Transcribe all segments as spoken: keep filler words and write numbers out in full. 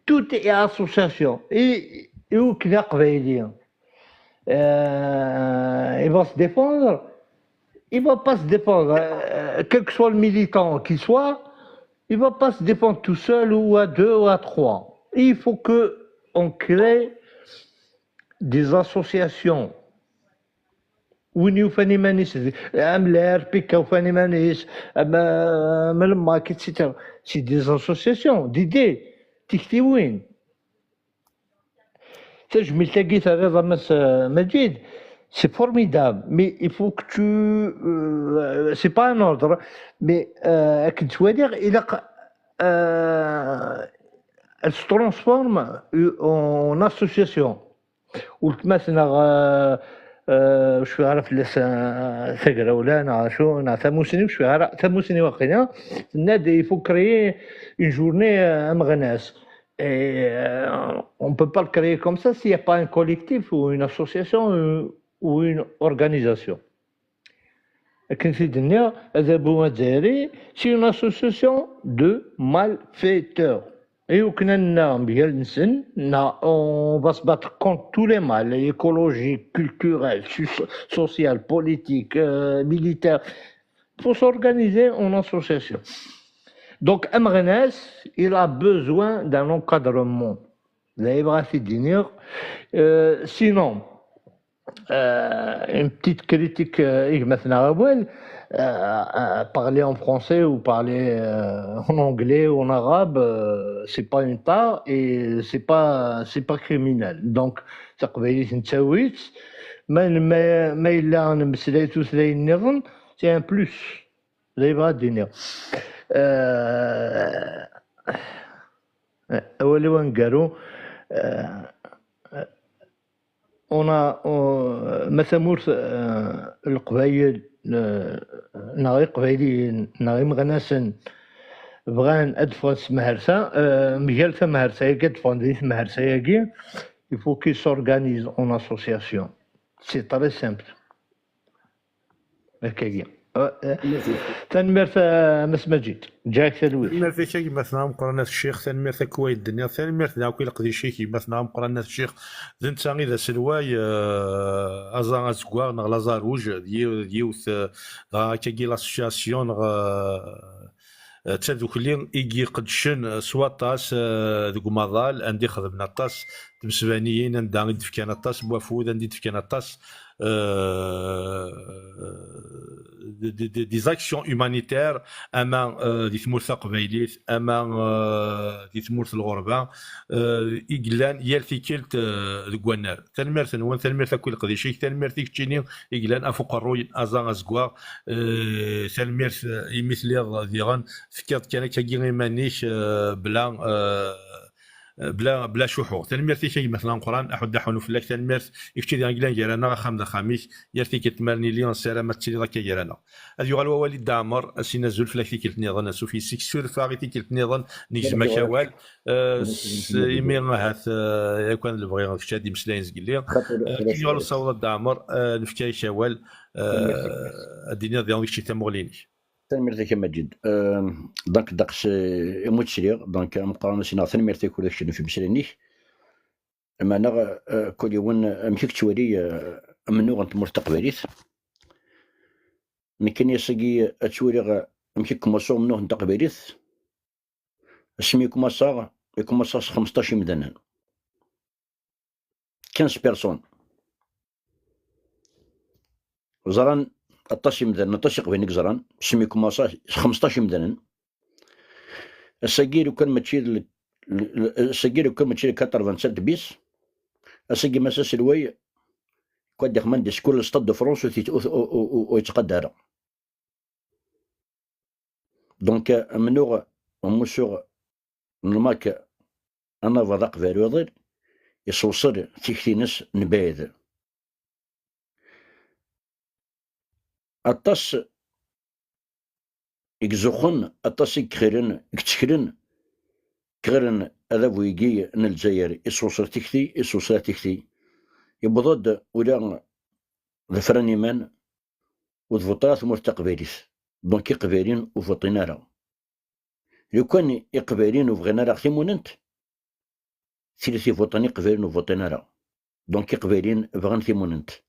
Tout est association. Et, et au Knack, euh, il va se défendre. Il va pas se défendre. Euh, quel que soit le militant qu'il soit, il va pas se défendre tout seul ou à deux ou à trois. Il faut que on crée des associations. Win yufan iman-is, am le R P K ufan iman-is, am, am le mac, et cetera. C'est des associations d'idées, tiktiwin. Tajmilt-agi terriḍ a Mass, euh, Majid, c'est formidable, mais il faut que tu, euh, c'est pas un ordre, mais, euh, akken ttwaliɣ, ilaq, euh, elle se transforme en association. Weltma-tneɣ, euh, euh, ur cfiɣ ara fell-as, euh, tagrawla neɣ acu, neɣ tamusni, ur cfiɣ ara, tamusni waqila, tenna-d, il faut créer une journée, euh, ameɣnas. Et, euh, on peut pas le créer comme ça s'il n'y a pas un collectif ou une association, euh, ou une organisation. Akken t-id-nniɣ, adabu azzayri, c'est une association de malfaiteurs. Et akken ad nenna mgal-nsen, neɣ on va se battre contre tous les mâles, écologique, culturel, so-, social, politique, euh, militaire. Faut s'organiser en association. Donc, ameɣnas, il a besoin d'un encadrement. D ayen bɣiɣ ad t-id-iniɣ. Euh, sinon, euh, une petite critique, euh, i gma-tneɣ Awal, euh, euh, parler en français ou parler, euh, en anglais ou en arabe, euh, c'est pas une tare et c'est pas, c'est pas criminel. Donc, taqbaylit nettawi-tt, ma, ma, ma yella nemmeslay tutlayin nniḍen, c'est un plus. D ayen bɣiɣ ad d-iniɣ. Euh, awal-iw aneggaru, euh, on a, on, ma tamurt, euh, Leqbayel, euh, neɣ Iqbayliyen, neɣ imeɣnasen bɣan ad ffɣen s tmehert-a, euh, mgal tamehert-agi, ad ffɣen di tmehert-agi, il faut qu'ils s'organisent en association. C'est très simple. Akkagi. Euh, euh, tanemmirt, euh, a Mass Majid. Ǧǧiɣ-ak talwit. Tanemmirt-ik a gma-tneɣ ameqqran At Ccix, tanemmirt akk wayen d-nniɣ, tanemmirt daɣ akk i leqdic-ik, gma-tneɣ ameqqran At Ccix. D netta i d aselway, euh, Aẓar Azeggaɣ neɣ Laẓaruj, d yiw-, d yiwet, euh, dɣa akkagi l'association neɣ, euh, euh, d tadukli i iqeddcen, euh, s waṭas, euh, deg umaḍal, anda i xedmen aṭas n tmesbaniyin, anda i d-fkan aṭas n wafud, anda i d-fkan aṭas, euh, de, de, de, des actions humanitaires, ama, euh, di tmurt taqbaylit, ama, euh, di tmurt n lɣerba, euh, i yellan yal tikkelt, euh, deg wannar. Tanemmirt-nwen, tanemmirt akk i leqdic-ik, tanemmirt i keččini i yellan ɣef uqerruy n Aẓar Azeggaɣ, euh, tanemmirt, euh, imi telliḍ diɣen, tefkiḍ kan akkagi iman-ik, euh, bla, euh, bla, bla cuḥḥu. Tanemmirt-ik a gma-tneɣ ameqqran, aḥuddu aḥunnu fell-ak, tanemmirt i kečč i d-yellan gar-aneɣ, axxam d axxam-ik, yal tikkelt ma nili nessaram ad tiliḍ akka gar-aneɣ. Ad yuɣal wawal i Dda Ɛmer, ad s-yini azul fell-ak tikkelt-nniḍen, ansuf yes-k, suref-aɣ i tikkelt-nniḍen, negzem-ak awal, eh, s-, imi ahat, eh, yakan lebɣi d kečč ad d-imeslayen zgelli. Eh, akken yuɣal nessaweḍ a Dda Ɛmer, eh, nefka-ak awal, eh, ad d-tiniḍ diɣen kečč i tamuɣli-inek. Tanemmirt-ik a Maǧid. Eh, donc, ddeqs, eh, imi ur d-sliɣ, donc, ameqqran ad s-iniɣ tanemmirt-ik ula d kečč ɣef imeslayen-ik. Meɛna, eh, kul yiwen, eh, amek i yettwali, eh, amennuɣ n tmurt taqbaylit. Nekkini ass-agi, eh, ad ttwaliɣ, eh, amek i kkumaṣaɣ amennuɣ n taqbaylit. Asmi i kkumaṣaɣ, i kkumaṣaɣ s xmesṭac imdanen. Quinze personnes. Ẓran aṭas imdanen, aṭas iqbayliyen i yeẓran, asmi i kkumaṣaɣ s xmesṭac imdanen. Ass-agi, lukan mačči d l-, l-, l-, ass-agi, lukan mačči d quatre-vingt-sept bis, ass-agi, ma s aselway, quoi dire, man discours le Stade de France, ur t-, ur, ur, ur, ur yettqadar ara. Donc, amennuɣ, umussuɣ n lmak, anabaḍ aqbayli uḍil, iṣewṣel tikti-ines n bɛid. Aṭas i izuxxen, aṭas i ixiren, i yetteklen, xiren adabu-agi n Lezzayer, iṣewṣel tikti, iṣewṣel tikti. Yewweḍ-d ula d afran iman, ur tvuṭi ara tmurt taqbaylit. Donc, iqbayliyen ur vuṭin ara. Lukan iqbayliyen ur bɣin ara timunent, tili tivuṭin iqbayliyen ur vuṭin ara. Donc iqbayliyen bɣan timunent.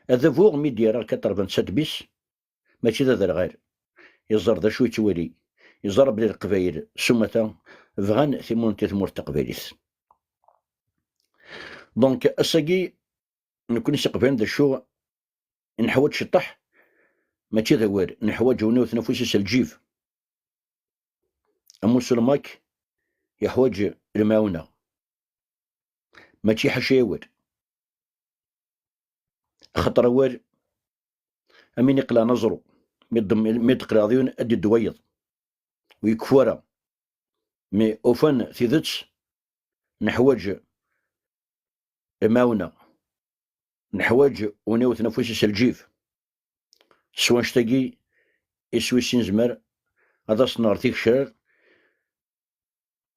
Adabu mi d-yerra quatre-vingt-sept bis, mačči d aderɣal. Iẓer d acu yettwali. Iẓer belli leqbayel s umata bɣan timunent i tmurt taqbaylit. Donc ass-agi, nekkni s iqbayliyen d acu neḥwaǧ ciṭṭaḥ, mačči d awal, neḥwaǧ win iwten afus-is lǧib. Amusulmak yeḥwaǧ lemɛawna, mačči ḥaca awal. Axaṭer awal, am win iqelɛen aẓru, mi d-, mi d-qelɛeḍ yiwen ad d-iddu wayeḍ, ur yekfu ara. Mi ufan tidet, neḥwaǧ lemɛawna, neḥwaǧ win iwten afus-is lǧib. S wanect-agi, iswi-s i nezmer ad as-nɣer tigecrar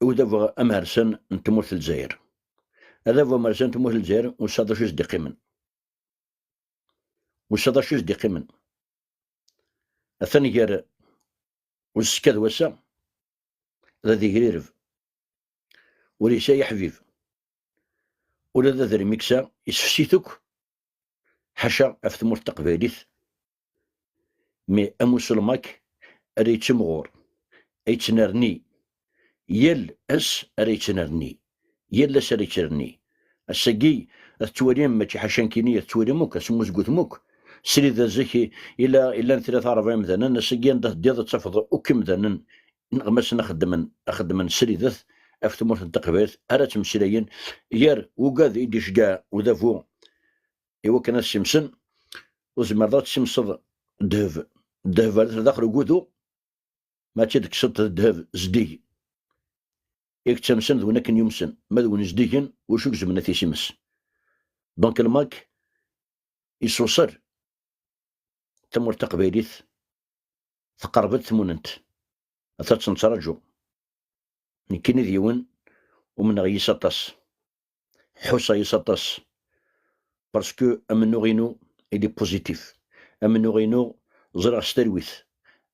i udabu amehrsan n tmurt n Lezzayer. Adabu amehrsan n tmurt n Lezzayer, usaḍ acu i s-d-iqqimen. Usaḍ acu i s-d-iqqimen. Atan gar uzekka d wass-a, d adigrereb. Ur yesɛi aḥbib. Ula d adrim iksa, isefsi-t akk, ḥaca ɣef tmurt taqbaylit. Mi amusulmak ara yettimɣur, yettnerni, yal ass ara yettnerni, yal ass ara yettnerni. Ass-agi, ad tettwalim, mačči ḥaca nekkini, ad tettwalim akk, ad temmuzgutem akk. Srid zik i, ila, illan tlata rebɛa imdanen, ass-agi anda teddiḍ ad tafeḍ akk imdanen ineɣmasen a xeddmen, a xeddmen sridet ɣef tmurt n Taqbaylit, ara ttmeslayen gar wugad i d-iceggeɛ udabu i wakken ad simsen, ur tezmireḍ ad tessimseḍ ddheb, ddheb ar daxel ugudu, ma ad tt-id-tekkseḍ d ddheb zeddig. I yettamsen d win akken yumsen, ma d win zeddigen, wacu gezmen ad t-isimes. Donc lmak, isusar tamurt taqbaylit, teqreb-d tmunent, ata tt-nettraǧu. Nekkini d yiwen, umneɣ yis aṭas, ḥuṣaɣ yis aṭas, parce que amennuɣ-inu, il est positif. Amennuɣ-inu, ẓriɣ s talwit.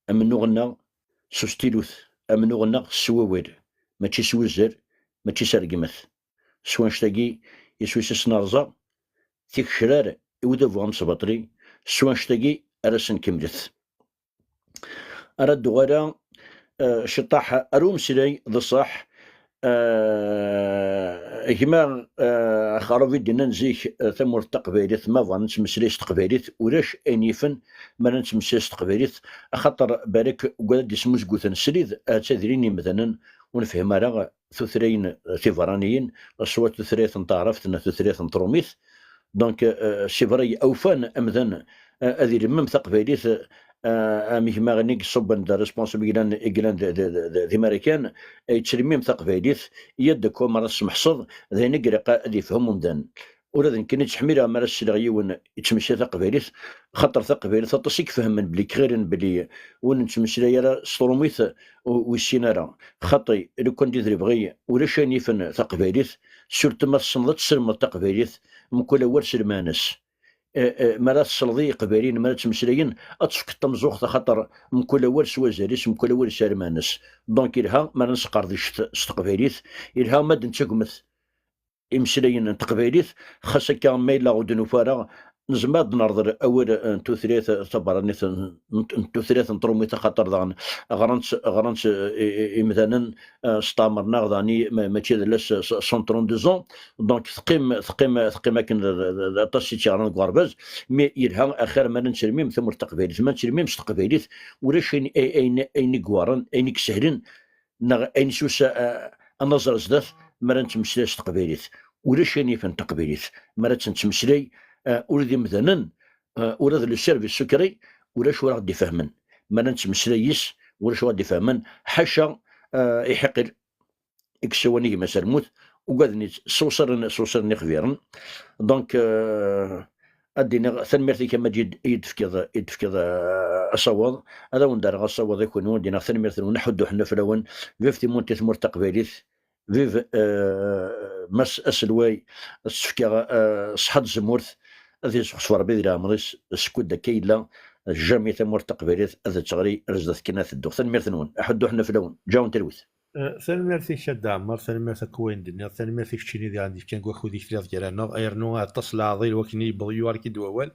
Amennuɣ-nneɣ s ustilut. Amennuɣ-nneɣ s wawal, mačči s wuzzal, mačči s rregmat. S wanect-agi, iswi-s i s-nerẓa tigecrar i udabu amesbaṭli, s wanect-agi ara s-nkemmlet. Ara d-uɣaleɣ, eh, ciṭṭaḥ ar umeslay, d ṣṣeḥ, eh, gma, eh, Axerrub i d-yennan zik, eh, tamurt taqbaylit, ma bɣan ad nettmeslay s teqbaylit, ulac ayen yifen ma ara nettmeslay s teqbaylit, axaṭer balak ugar ad d-ismuzguten srid, ahat ad ilin yimdanen ur nefhim ara tutlayin tiberraniyin, soit tutlayt n taɛrabt neɣ tutlayt n trumit. Donc, euh, c'est vrai, awfan amdan, euh, ad ilemmem taqbaylit, euh, am gma-nni i iṣubben d responsable i yellan, i yellan d, d, d, d, di Marikan, yettlemmim taqbaylit, yad akk ma ara tesmeḥseḍ, d ayen i ilaq ad yefhem umdan. Ula d nekkini ttḥemmileɣ mi ara sleɣ yiwen yettmeslay taqbaylit, xaṭer taqbaylit aṭas i ifehmen belli kɣilen belli ur nettmeslay ara s trumit, ur, ur yessin ara. Xaṭi, lukan d lebɣi, ulac ayen yifen taqbaylit, surtout ma tessneḍ ad tesselmeḍ taqbaylit, mkul awal s lmeɛna-s. Eh, eh, mi ara tesleḍ i Iqbayliyen, mi ara ttmeslayen, ad tefkeḍ tamzuɣt, axaṭer mkul awal s wazal-is, mkul awal yesɛa lmeɛna-s. Donc, yelha mi ara nesqerdec s teqbaylit, yelha ma d-nettagmet imeslayen n teqbaylit, xas akka ma yella ur d-nufi ara, nezmer ad nerḍel awal, eh, n tutlayt tabeṛṛanit, n, n, n tutlayt n trumit, axaṭer daɣen ɣran-tt, ɣran-tt, eh, i, i, imdanen, eh, steɛmren-aɣ daɣen i, ma, mačči d la s, s, cent trente-deux ans, donc teqqim, teqqim, teqqim akken d, d, d, d aṭas i tt-yeɣran deg uɣerbaz, mais yelha axir ma nettlemmim tamurt taqbaylit, ma nettlemmim s teqbaylit, ulac ayen, ay-, ayen, ayen i iweɛren, ayen i isehlen, neɣ ayen s usa, eh, ad naẓer zdat, mi ara nettmeslay s teqbaylit. Ulac ayen yifen taqbaylit. Mi ara tt-nettmeslay, eh, ula d imdanen, eh, ula d le service secret, ulac ur aɣ-d-ifehmen. Mi ara nettmeslay yis, ulac ur aɣ-d-ifehmen. Ḥaca, eh, iḥiqel, i yessawalen i gma-s ar lmut, ugaden-itt, sewṣalen, sewṣalen ixbiren. Donc, eh, ad d-iniɣ tanemmirt-ik a Maǧid i d-tefkiḍ, i d-tefkiḍ, eh, asawaḍ. Ad awen-d-rreɣ asawaḍ i kunwi, ad d-iniɣ tanemmirt-nwen, aḥuddu ḥennu fell-awen. Vive timunent i tmurt taqbaylit. Vive, eh, Mass aselway, ad s-fkeɣ, eh, ṣṣeḥḥa d tzemmurt, ad yesxeṣṣef Rebbi di leɛmer-is, skud akka yella, jamais tamurt taqbaylit ad teɣli ar zdat kan ad teddu. Tanemmirt-nwen, aḥuddu ḥennu fell-awen, ǧǧawen talwit. Eh, tanemmirt-ik a Dda Ɛmer, tanemmirt akk i wayen d-tenniḍ, tanemmirt i keččini diɣen d-yefkan deg wakud-ik tiliḍ gar-aneɣ, yernu aṭas n leɛḍil wakken i yewweḍ yuɣal-ik-id wawal.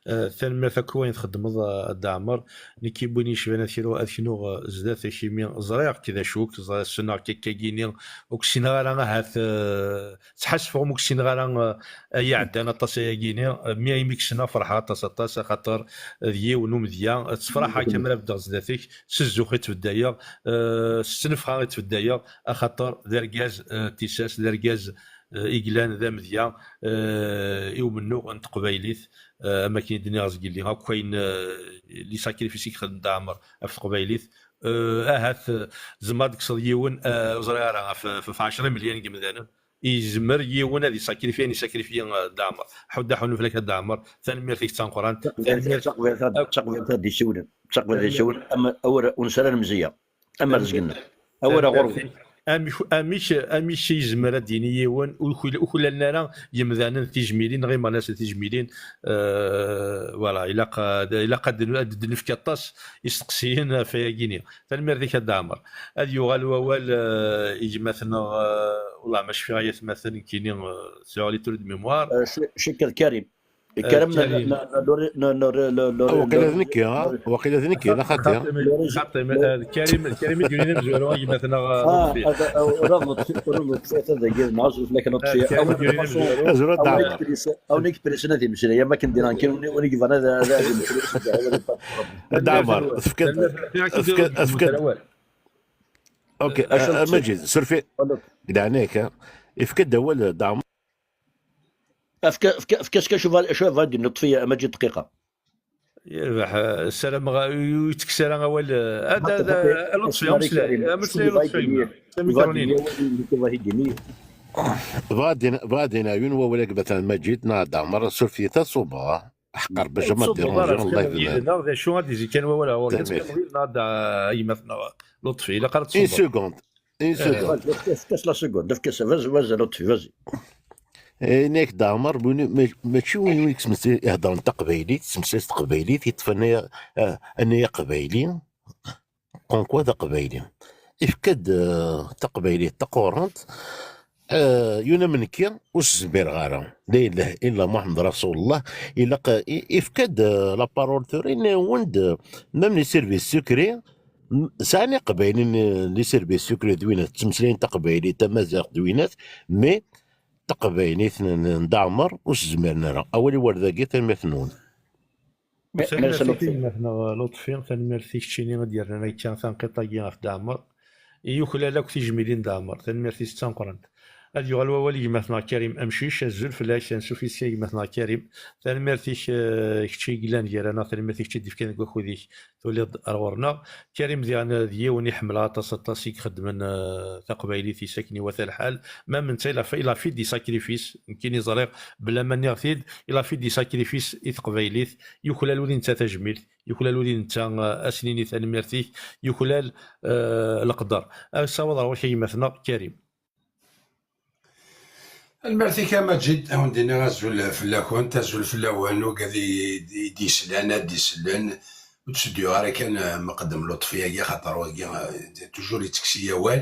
Eh, tanemmirt akk i wayen txeddmeḍ, eh, a Dda Ɛmer. Nekk i win yecban ad kru-, ad knuɣ, eh, zdat-k, imi ẓriɣ-k d acu-k, ẓriɣ, ssneɣ-k akkagini, ur k-ssineɣ ara ahat, eh, ttḥasfeɣ imi ur k-ssineɣ ara, eh, ay iɛeddan aṭas ayagini, eh, mi imi k-ssneɣ ferḥeɣ aṭas aṭas, axaṭer d yiwen umedya, eh, ttefraḥeɣ kan mi ara beddeɣ zdat-k, s zzux i ttbeddayeɣ, eh, s ttnefxa i ttbeddayeɣ, axaṭer d argaz, eh, n tissas, d argaz, eh, i yellan d amedya, eh, i umennuɣ n teqbaylit, eh, am akken i d-nniɣ zgelli, akk ayen, eh, les sacrifices i yexdem Dda Ɛmer ɣef teqbaylit, eh, ahat, eh, tzemreḍ ad tekkseḍ yiwen, eh, ur ẓriɣ ara, ɣef, ɣef, ɣef ɛecra imelyan n yemdanen, yezmer yiwen ad yessakrifi ayen yessakrifi, eh, Dda Ɛmer. Ḥudda ḥunnu fell-ak a Dda Ɛmer, tanemmirt-ik d tameqqrant, tanemmirt-, tanemmirt-, taqbaylit ad d-yessiwlen, taqbaylit ad d-yessiwlen, am, awer ur nesɛi ara lemzeyya, am rrezg-nneɣ, awer ɣur-wen. Amek, amek, amek i yezmer ad d-yini yiwen ur ukil-, uklalen ara yemdanen tijmilin, neɣ imeɣnasen tijmilin, eh, voilà, ilaq ad, ilaq ad, ad d-nefk aṭas isteqsiyen ɣef ayagini. Tanemmirt-ik a Dda Ɛmer. Ad yuɣal wawal, eh, i gma-tneɣ, eh, wellah ma cfiɣ ay atmaten nekkini, eh, sɛiɣ les trous de mémoire. Eh, c-, cikkeɣ d Karim. Eh, Karim, n-, Karim. N-, n-, n-, n-, n-, n-, n-, Waqila d nekki, ha? Waqila d nekki, la xaṭi. Xaṭi, xaṭi, eh, d Karim, d Karim i d-yunin amezwaru, a gma-tneɣ, eh, ah, Lutfi. Ula d Lutfi, ula d Lutfi, ata dagi, neɣ azul fell-ak a Lutfi. Eh, d Karim i d-yunin amezwaru. Azul a Dda Ɛmer. Awen-ak-prisen ad imeslay, am akken dinan kan, win i yebɣan ad, ad, ad imeslay. A Dda Ɛmer, tefkiḍ, tefkiḍ, tefkiḍ. Ok, a, a Maǧid, surfi, deg leɛnaya-k, ha? Efk-d awal, a Dda Ɛmer. Efk-, efk-, efk-as kan acu va-, acu va d-yenna Lutfi, a Maǧid, dqiqa. Yerbeḥ, eh, ssarameɣ, eh, ur yettekkes ara awal, eh, ad, ad, ad, Lutfi, ameslay, ameslay, Lutfi, a gma. Sami Terunini. Bɣa ad in-, bɣa ad in-, yiwen wawal a gma-tneɣ Maǧid, neɣ a Dda Ɛmer, surfet-iyi-t ad ṣubbeɣ, ah. Ḥeqq Rebbi, jamais déranger, Allah yebda. Yid-neɣ, d acu ad d-izi kan wawal ɣur-k, ad tkemmleḍ yid-neɣ, a Dda, a gma-tneɣ Lutfi, ilaq ara ad ṣubbeḍ. Une seconde, une seconde. Efk-as, efk-as la seconde, efk-as, vas-y, vas-y, Lutfi, vas-y. Eh, nekk d Ɛmer, win, ma-, mačči win i yettmeslayen, iheddren taqbaylit, yettmeslay s teqbaylit, yeṭṭef anay, eh, anay aqbayli, comme quoi d aqbayli. Ifka-d, eh, taqbaylit taqurant, eh, yiwen am nekki, ur s-zmireɣ ara. La ilaha illa Muḥemmed Rasulullah, ilaq, i-, ifka-d, eh, la parole tura, yenna-yawen-d, eh, même les services secrets, m-, sɛan iqbayliyen, eh, les services secrets d winat, ttmeslayen taqbaylit, tamaziɣt d winat, mais taqbaylit n, n, n Dda Ɛmer ur s-zmiren ara. Awal-iw ar dagi, tanemmirt-nwen. Tanemmirt-ik a gma-tneɣ Lutfi, tanemmirt i keččini i d-yernan akka tanqiḍt-agi ɣef Dda Ɛmer. Yuklal akk tijmilin n Dda Ɛmer, tanemmirt-is d tameqqrant. Ad yuɣal wawal i gma-tneɣ Karim Amcic, azul fell-ak, ansuf yis-k a gma-tneɣ Karim. Tanemmirt-ik, eh, kečč i yellan gar-aneɣ, tanemmirt i kečč i d-ifkan deg wakud-ik. Tuliḍ ar ɣur-neɣ. Karim diɣen d yiwen i ḥemmleɣ aṭas, aṭas i ixeddmen, eh, taqbaylit-is akken iwata lḥal. Même netta, il a fait, il a fait des sacrifices. Nekkini ẓriɣ, bla ma nniɣ-t-id, il a fait des sacrifices i teqbaylit. Yuklal ula d netta tajmilt, yuklal ula d netta, eh, ad s-nini tanemmirt-ik, yuklal, eh, leqder. Ad sawaḍ ɣur-k a gma-tneɣ Karim. Tanemmirt-ik a Maǧid, a wen-d-iniɣ azul fell-akent, azul fell-awen, ugad i, i d-yeslan, ad d-isellen, ur ttseddiɣ ara kan, eh, mqeddem Lutfi-agi, axaṭer wagi, eh, toujours yettekkes-iyi awal.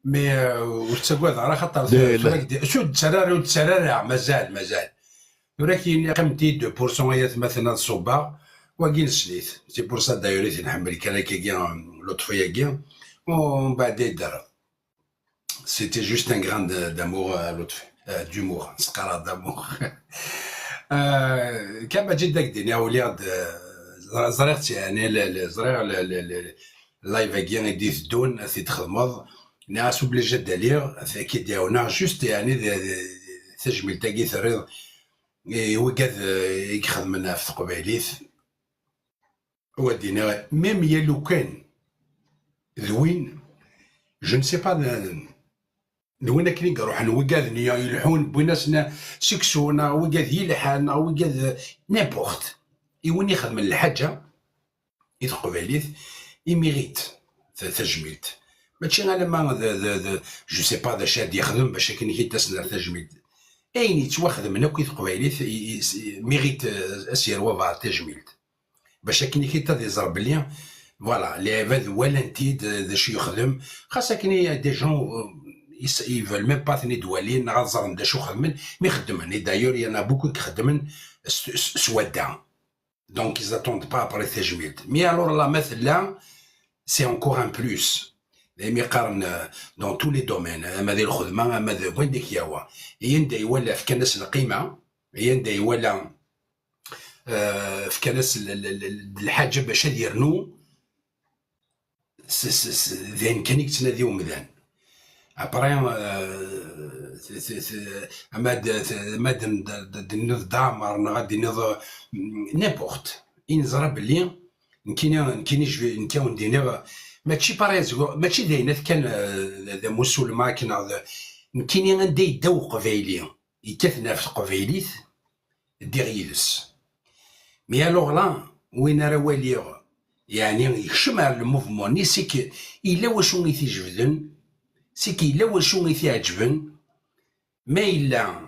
Mais, eh, ur ttagadeɣ ara, axaṭer tura d-, ur d-ttarra ara, ur d-ttarra ara, mazal, mazal. Tura kini qqiment-id deux pour cent ay atmaten ad ṣubbeɣ, wagi nessen-it. C'est pour ça d'ailleurs i t-nḥemmel kan akkagi, eh, Lutfi-agi, umbeɛd ay d-terreḍ. C'était juste un grain de, d'amour, euh, Lutfi, euh, d'humour, c'est pas d'amour. Euh, comme Majid d ak-d-iniɣ, uliɣ-d, euh, ẓriɣ-tt, yeɛni, le, le, ẓriɣ le, le, le live-agi i d-iteddun, ad t-id-txedmeḍ. Nniɣ-as obligé ad d-aliɣ, ad k-id-ɛawneɣ, juste, yeɛni, d, d, tajmilt-agi terriḍ i wigad, euh, i ixedmen ɣef teqbaylit. Wa d-iniɣ, même ya lukan d win, je ne sais pas, d, d win akken i iruḥen, wigad-nni yelḥun, wwin-asen seksu, neɣ wigad yelḥan, neɣ wigad, n'importe. I win ixedmen lḥaǧa i teqbaylit, i mérite ta-, tajmilt. Mačči alamma d, d, d, je sais pas d acu ad yexdem bac akken i k-id-tasen ar tajmilt. Ayen yettwaxedmen akk i teqbaylit, i, i, i mérite, eh, ad s-yerr wabɛaḍ tajmilt. Bac akken i k-id ad iẓer belli Voilà, lɛibad walan-t-id, d acu yexdem. Xas akken, il y a des gens, euh, ils, ils veulent même pas ten-id-walin, neɣ ad ẓren d acu xedmen, mi xeddmen. Et d'ailleurs, il y en a beaucoup qui xeddmen s, s, s wadda. Donc, ils attendent pas après tajmilt. Mais alors, là, ma tella, c'est encore un plus. Daymi qqaren, euh, dans tous les domaines, ama di lxedma, ama di wanda i k-yawa. I anda iwala fkan-as lqima, i anda iwala, euh, fkan-as l-, l-, l-, lḥaǧa bac ad yernu, s, s, s, d ayen kan i yettnadi umdan. Après, euh, t-, t-, t-, ama d-, t-, ama d-, d-, d-, d-tenniḍ d Ɛmer, neɣ ad d-tiniḍ, euh, n'importe. I neẓra belli, nekkini, nekkini jbi-, nekk a wen-d-iniɣ, mačči pareil, mačči d ayen kan, euh, d, d amusulman akken, neɣ d, nekkini anda yedda uqbayli, yekkaten ɣef teqbaylit, ddiɣ yid-s. Mais alors là, win ara waliɣ, yeɛni yekcem ar le mouvement-nni, c'est que yella wacu i t-ijebden, c'est que yella wacu i t-iɛeǧben, ma yella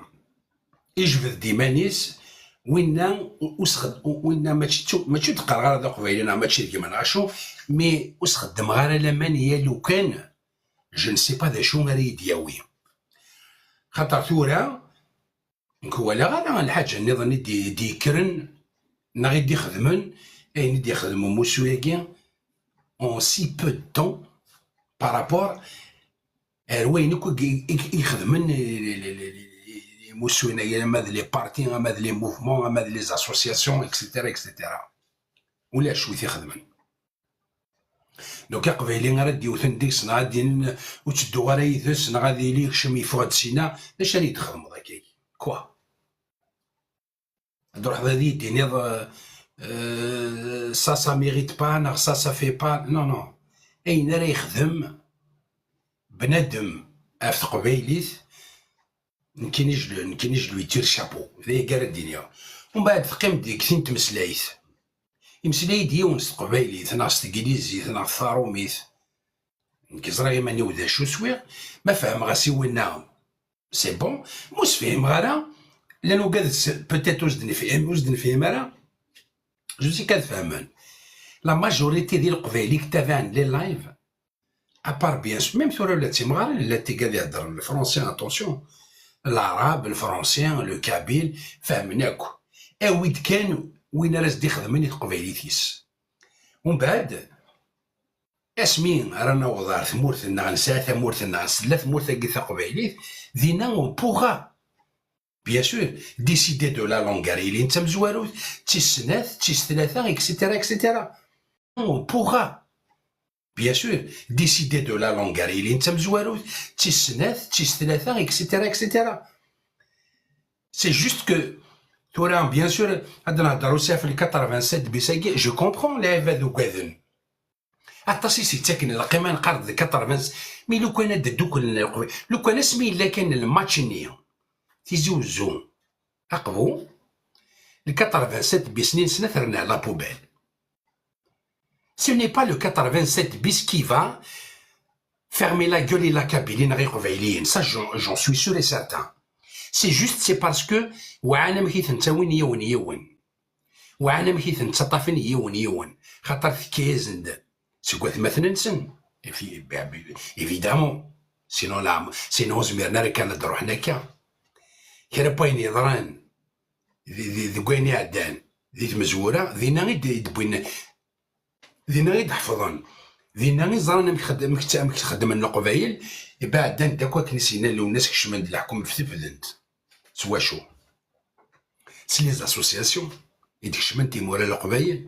ijbed-d iman-is, winna ur s-xed-, winna mačči d tu-, mačči d qqareɣ ara d aqbayli neɣ mačči d gma neɣ acu, mais ur s-xeddmeɣ ara laman ya lukan, je ne sais pas d acu ara yi-d-yawi. Xaṭer tura, nekk ur walaɣ ara lḥaǧa nniḍen i d-, i d-yekkren neɣ i d-ixedmen ayen i d-ixdem umussu-agi en si peu de temps par rapport ar wayen akk i, i, i xedmen i, i, i, i, imussuyen-agi, ama d les partis, ama d les mouvements, ama d les associations, et cetera, et cetera. Ulac wi t-ixedmen. Donc, aqbayli ara d-yewten deg-s, neɣ ad d-inin ur ttedduɣ ara yid-s, neɣ ad yili yekcem yeffeɣ-d sina, d acu ara yi-d-txedmeḍ akka? Quoi? Ad d-truḥeḍ ad yi-d-tiniḍ, euh, euh, ça, ça mérite pas, neɣ ça, ça fait pas. Non, non. Ayen ara yexdem bnadem ɣef teqbaylit, nekkini je le, nekkini je lui tire chapeau. D ayagi ara d-iniɣ. Umbeɛd teqqim-d deg tin tmeslayt. Imeslay-d yiwen s teqbaylit, neɣ s teglizit, neɣ s taṛumit. Nekk ẓriɣ iman-iw d acu swiɣ. Ma fehmeɣ-as i winna, c'est bon. Ma ur s-fhimeɣ ara, llan ugad s-, peut-être ur s-d-nefhim, ur s-d-nefhim ara. Je sais qu'ad fehmen. La majorité di leqbayel i yettabaɛen les lives, à part bien sûr, même tura ula d timɣarin, llant tigad iheddren le français, attention. L'arabe, le français, le kabyle, fehmen akk. Awi-d kan win ara s-d-ixedmen i teqbaylit-is. Umbeɛd, asmi ara naweḍ ar tmurt-nneɣ, nesɛa tamurt-nneɣ, tella tmurt-agi taqbaylit, dinna on pourra, bien sûr, décider de la langue, ar yili d tamezwarut, d tis snat, d tis tlata, et cetera, et cetera. On pourra, bien sûr, décider de la langue, ar yili d tamezwarut, d tis snat, d tis tlata, et cetera, et cetera. C'est juste que, tura, bien sûr, ad nehder aussi ɣef le quatre-vingt-sept bis-agi, je comprends, lɛibad ugaden. Aṭas i s-yettaken lqima, neqqar-d d quatre-vingts, mi lukan ad dduklen leqbayel, lukan asmi yella kan lmatch-nni, Tizi Uzzu, Aqbu, le quatre-vingt-sept bis-nni nesna terna la poubelle. Ce n'est pas le quatre-vingt-sept bis qui va fermer la gueule i la Kabylie neɣ Iqbayliyen. Ça, j'en, j'en suis sûr et certain. C'est juste, c'est parce que weɛan amek i ten-ttawin yiwen yiwen. Weɛan amek i ten-ttaṭṭafen yiwen yiwen. Xaṭer tekka-yasen-d seg watmaten-nsen. Évi-, évidemment. Sinon, la, sinon, ur zmiren ara kan ad d-ruḥen akka. Kra n wayen yeḍran di, di, deg wayen iɛeddan di tmezwura, dinna i d-, i d-wwin, dinna i d-ḥefḍen, dinna i ẓran amek xed-, amek tt-, amek xeddmen Leqbayel, iba ɛeddan-d akk akken i s-yenna Lwennas, kecmen-d leḥkem f tefdent. S wacu? S les associations i d-kecmen timura Leqbayel,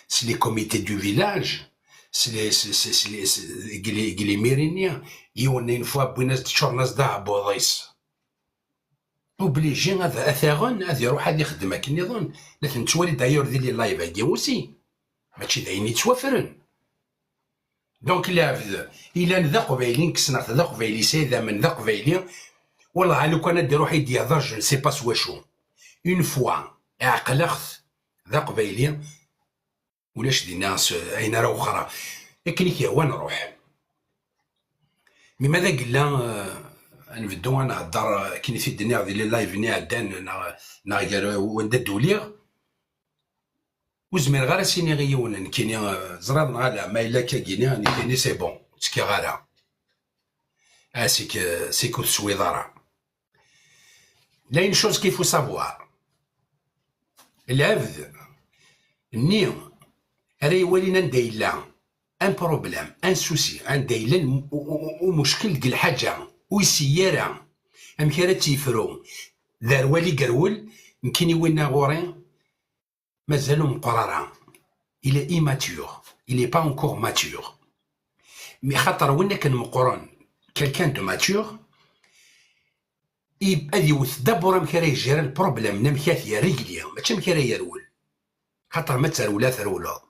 s les comités du village, s les, s, s, s les, s, deg les, deg les mairies-nni, yiwen une fois wwin-as-d, ččuren-as-d aɛebbuḍ-is. Obligé ad, ad t-aɣen, ad iruḥ ad ixdem akken nniḍen. La ten-nettwali d'ailleurs di les lives-agi aussi. Mačči d ayen yettwafren. Donc, lɛebd, ilan d aqbayli, nekk ssneɣ-t d aqbayli, Saɛid Amen d aqbayli. Wallah, lukan ad iruḥ ad d-yehder, je ne sais pas s wacu. Une fois, ɛeqleɣ-t d aqbayli, ulac dinna s-, ayen ara wexxreɣ. Akken i k-yehwa nruḥ. Mi ma d agella, euh, ad nbeddu ad nhedder, euh, akken i t-id-nniɣ di les lives-nni iɛeddan, neɣ, neɣ gar wanda d-uliɣ. Ur zmireɣ ara ad s-iniɣ i yiwen nekkini, eh, ẓriɣ neɣ ala, ma yella akka gini, nekkini c'est bon, ur ttekkiɣ ara. Ah, c'est que, c'est que ur teswiḍ ara. Il y a une chose qu'il faut savoir. Lɛebd-nni ara iwalin anda yella un problème, un souci, anda yella u-, u-, u-, umuckel deg lḥaǧa, ur yessi ara amek ara tt-yefru, d arwal i yerwel, nekkini winna ɣur-i, mazal ur meqqer ara. Il est immature. Il est pas encore mature. Mais xaṭer win akken meqqren, quelqu'un de mature, i-, ad iwet d'abord amek ara yejjir le problème, n amek ara t-yerr igli, mačči amek ara yerwel. Xaṭer ma terwel, ad trewleḍ.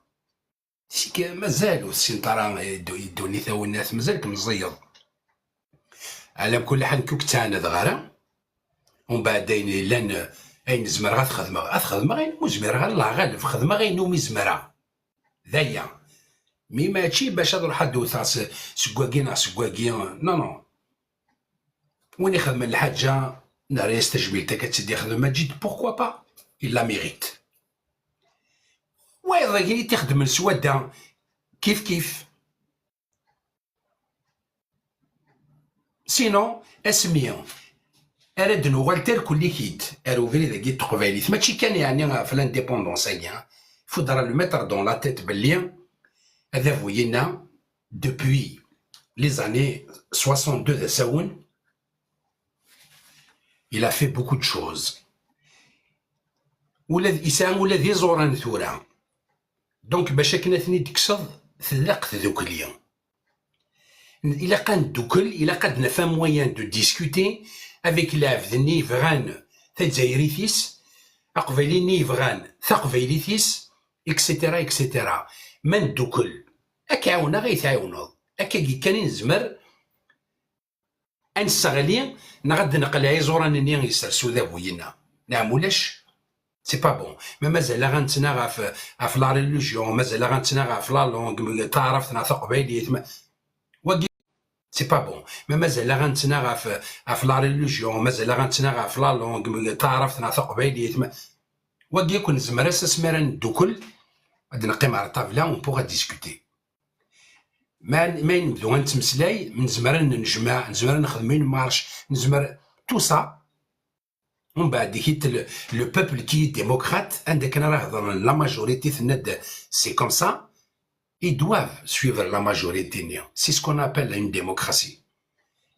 C'est que mazal ur tessineḍ ara, eh, ddu-, ddunit a winnat, mazal-kem meẓẓiyeḍ. Ɛla kulli ḥal, nekk ur k-ttɛanadeɣ ara. Umbeɛd ayen yellan, eh, ayen zemreɣ ad t-xedmeɣ, ad t-xedmeɣ, ayen ur zmireɣ ara, Allah ɣaleb, xedmeɣ ayen umi zemreɣ. D aya. Mi mačči bac ad ruḥ ad d-wteɣ s-, seg wagi neɣ seg wagi. Non, non. Win ixedmen lḥaǧa, nerra-yas tajmilt akka tt-id-ixdem Maǧid, pourquoi pas? Il la mérite. Wayeḍ-agi i t-ixedmen s wadda, kif kif. Sinon, asmi ara d-nuɣal terkul-ik-id ar ubrid-agi n teqbaylit, mačči kan yeɛni ɣef l'indépendance-agi, faudra le mettre dans la tête belli adabu-inna, depuis les années soixante-deux d asawen, il a fait beaucoup de choses. Ula d, yesɛa ula d iẓuran tura. Donc, bac akken ad ten-id-tekkseḍ, tlaq tdukli. Ilaq ad neddukel, ilaq ad naf un moyen de discuter avec lɛebd-nni yebɣan tazzayrit-is, aqbayli-nni yebɣan taqbaylit-is, et cetera, et cetera. Ma neddukel, ad k-ɛawneɣ, ad yi-tɛiwneḍ. Akkagi kan i nezmer ad nesseɣli neɣ ad d-neqleɛ iẓuran-nni yessers udabu-inna. Neɣ ulac? C'est pas bon. Ma mazal-aɣ nettnaɣ ɣef, ɣef la religion, mazal-aɣ nettnaɣ ɣef la langue, taɛrabt neɣ taqbaylit, ma-, wagi, c'est pas bon. Ma mazal-aɣ nettnaɣ ɣef, ɣef la religion, mazal-aɣ nettnaɣ ɣef la langue, taɛrabt neɣ taqbaylit, ma-, wagi akk nezmer-as asmi ara neddukel, ad neqqim ar ṭṭabla, on pourra discuter. Ma, ma nebdu ad nettmeslay, nezmer ad nennejmaɛ, nezmer ad nexdem une marche, nezmer, tout ça. Umbeɛd, ihi, le, le peuple qui est démocrate, anda kan ara hedren la majorité, tenna-d, c'est comme ça, ils doivent suivre la majorité-nni. C'est ce qu'on appelle une démocratie.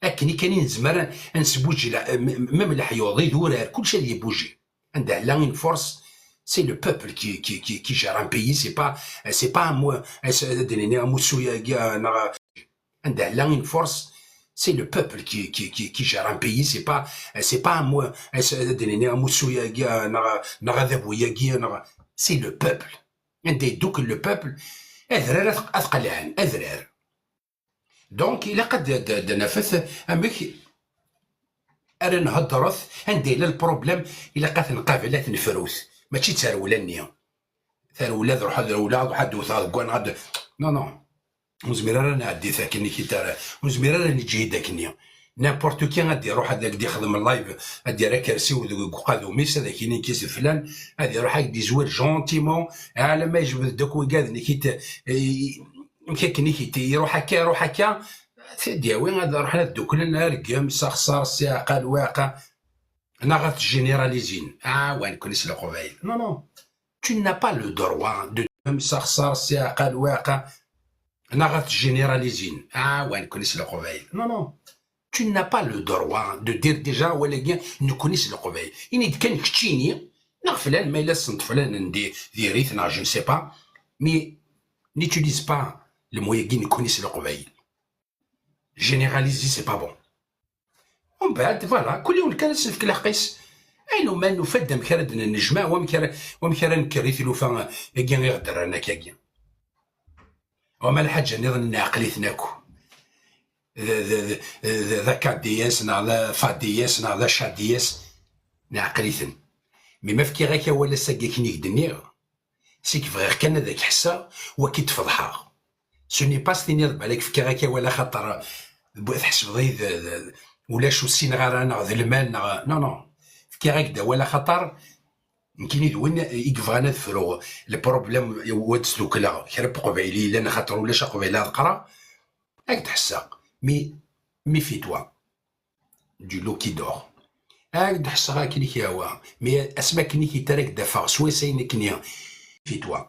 Akken i kan i nezmer ad nesbuǧi la-, m-, m-, même leḥyuḍ, idurar, kullec ad yebouger. Anda yella une force, c'est le peuple qui, qui, qui, qui gère un pays, c'est pas, c'est pas un mo-, c'est, ad d-nini amussu-agi, euh, neɣ, anda yella une force, c'est le peuple qui, qui, qui, qui gère un pays, c'est pas, c'est pas un mo-, c'est, ad d-nini amussu-agi, euh, neɣ, neɣ adabu-agi, neɣ, c'est le peuple. Anda yeddukel le peuple, adrar ad, ad qelɛen, adrar. Donc, ilaq ad d-, d-, d-nafet amek ara nhedret, anda yella le problème, ilaq ad t-nqabel, ad t-nefrut. Mačči d tarewla-nni. Tarewla, ad ruḥ ad rewleɣ, ad ruḥ ad d-wteɣ deg waneɣ, ad, non, non. Ur nezmir ara ad nɛeddi-t akken i k-, ara, ur nezmir ara ad neǧhid akkenni. N'importe qui ad d-iruḥ ad ak-d-ixdem live, ad d-yerr akersi-w deg, deg uqadum-is, ad ak-yini nekk-is d flan, ad iruḥ ad ak-d-izwir gentiment, alamma yejbed-d akk wigaden i k-, i-, amek akken i k-, iruḥ akka, iruḥ akka, ad t-id-yawi, ad ruḥen ad dduklen, argem s axṣar, s iɛqal, waqa, neɣ ad t-généralisin. Ah, wa nekkni s Leqbayel. Non, non. Tu n'as pas le droit de, s axṣar, s iɛqal, waqa, neɣ ad t-généralisin. Ah, wa nekkni s Leqbayel. Non, non. Tu n'as pas le droit de dire déjà, walagi, nekkni s Leqbayel. Ini-d kan keččini, neɣ flan, ma yella ssent flan n di-, diri-t, neɣ je ne sais pas, mais n'utilise pas le mot-agi, nekkni s Leqbayel. Généraliser, c'est pas bon. Umbeɛd, voilà, kul yiwen kan ad s-nefk lḥeqq-is. Ayen uma nufa-d amek ara d-nennejmaɛ, wamek ara, wamek ara nekker i tlufa-agi i ɣ-d-rran akkagi. Wama lḥaǧa nniḍen neɛqel-iten akk. D, d, d, d, d akadiyas, neɣ d afadiyas, neɣ d acadiyas, neɛqel-iten. Mi ma fkiɣ-ak awal ass-agi akken i k-d-nniɣ, c'est que bɣiɣ kan ad ak-ḥesseɣ, waki d-feḍḥeɣ. Ce n'est pas s-tiniḍ balak fkiɣ-ak awal axaṭer tḥesbeḍ-iyi d, d, ulac ur ssineɣ ara, neɣ d lmal, neɣ, non, non. Fkiɣ-ak-d awal axaṭer Nekkini d win i yebɣan ad fruɣ le problème, wa d-sdukleɣ kra n Uqbayli yellan, axaṭer ulac Aqbayli ad qqareɣ, ad k-d-ḥesseɣ. Mais, méfie-toi du loup qui dort. Ad k-d-ḥesseɣ akken i k-yehwa, mais asmi akken i k-ittarra ad k-d-afeɣ s wayen akkenni. Méfie-toi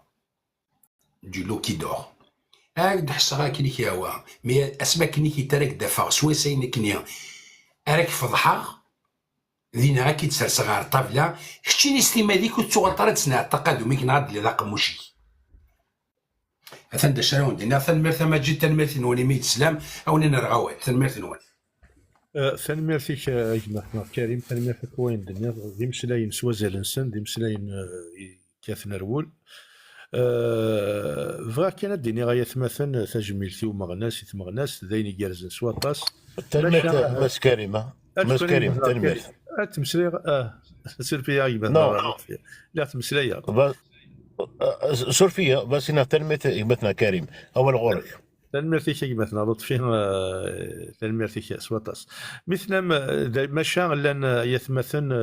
du loup qui dort. Ad k-d-ḥesseɣ akken i k-yehwa, mais asmi akken i k-ittarra ad k-d-afeɣ s wayen akkenni, ara k-feḍḥeɣ, dinna ad k-id-serseɣ ɣer ṭṭabla, keččini s timmad-ik ur tettuɣaleḍ ara ad tesneɛteḍ aqadum-ik neɣ ad d-tiliḍ aqemmuc-ik. Atan d acu ara wen-d-iniɣ, tanemmirt a Maǧid, tanemmirt-nwen imi i d-teslam, a wen-nerɣ awal, tanemmirt-nwen. Eh, tanemmirt-ik, eh, a gma-tneɣ Karim, tanemmirt ɣef wayen d-tenniḍ, d imeslayen s wazal-nsen, d imeslayen, eh, yekkaten ar wul. Eh, bɣiɣ kan ad d-iniɣ ay atmaten, eh, tajmilt i umeɣnas, i tmeɣnast, d ayen igerrzen s waṭas. Tanemmirt, Mass Karim, ah. Mass Karim, tanemmirt. Ad tmeslayeɣ, ah, suref-iyi a gma-tneɣ, Lutfi. Lliɣ ttmeslayeɣ. Suref-iyi, bas iniɣ tanemmirt i gma-tneɣ Karim. Awal ɣur-k. Tanemmirt-ik a gma-tneɣ Lutfi, eh, tanemmirt-ik s waṭas. Mi tennam, eh, d, maca llan, eh, yatmaten, eh,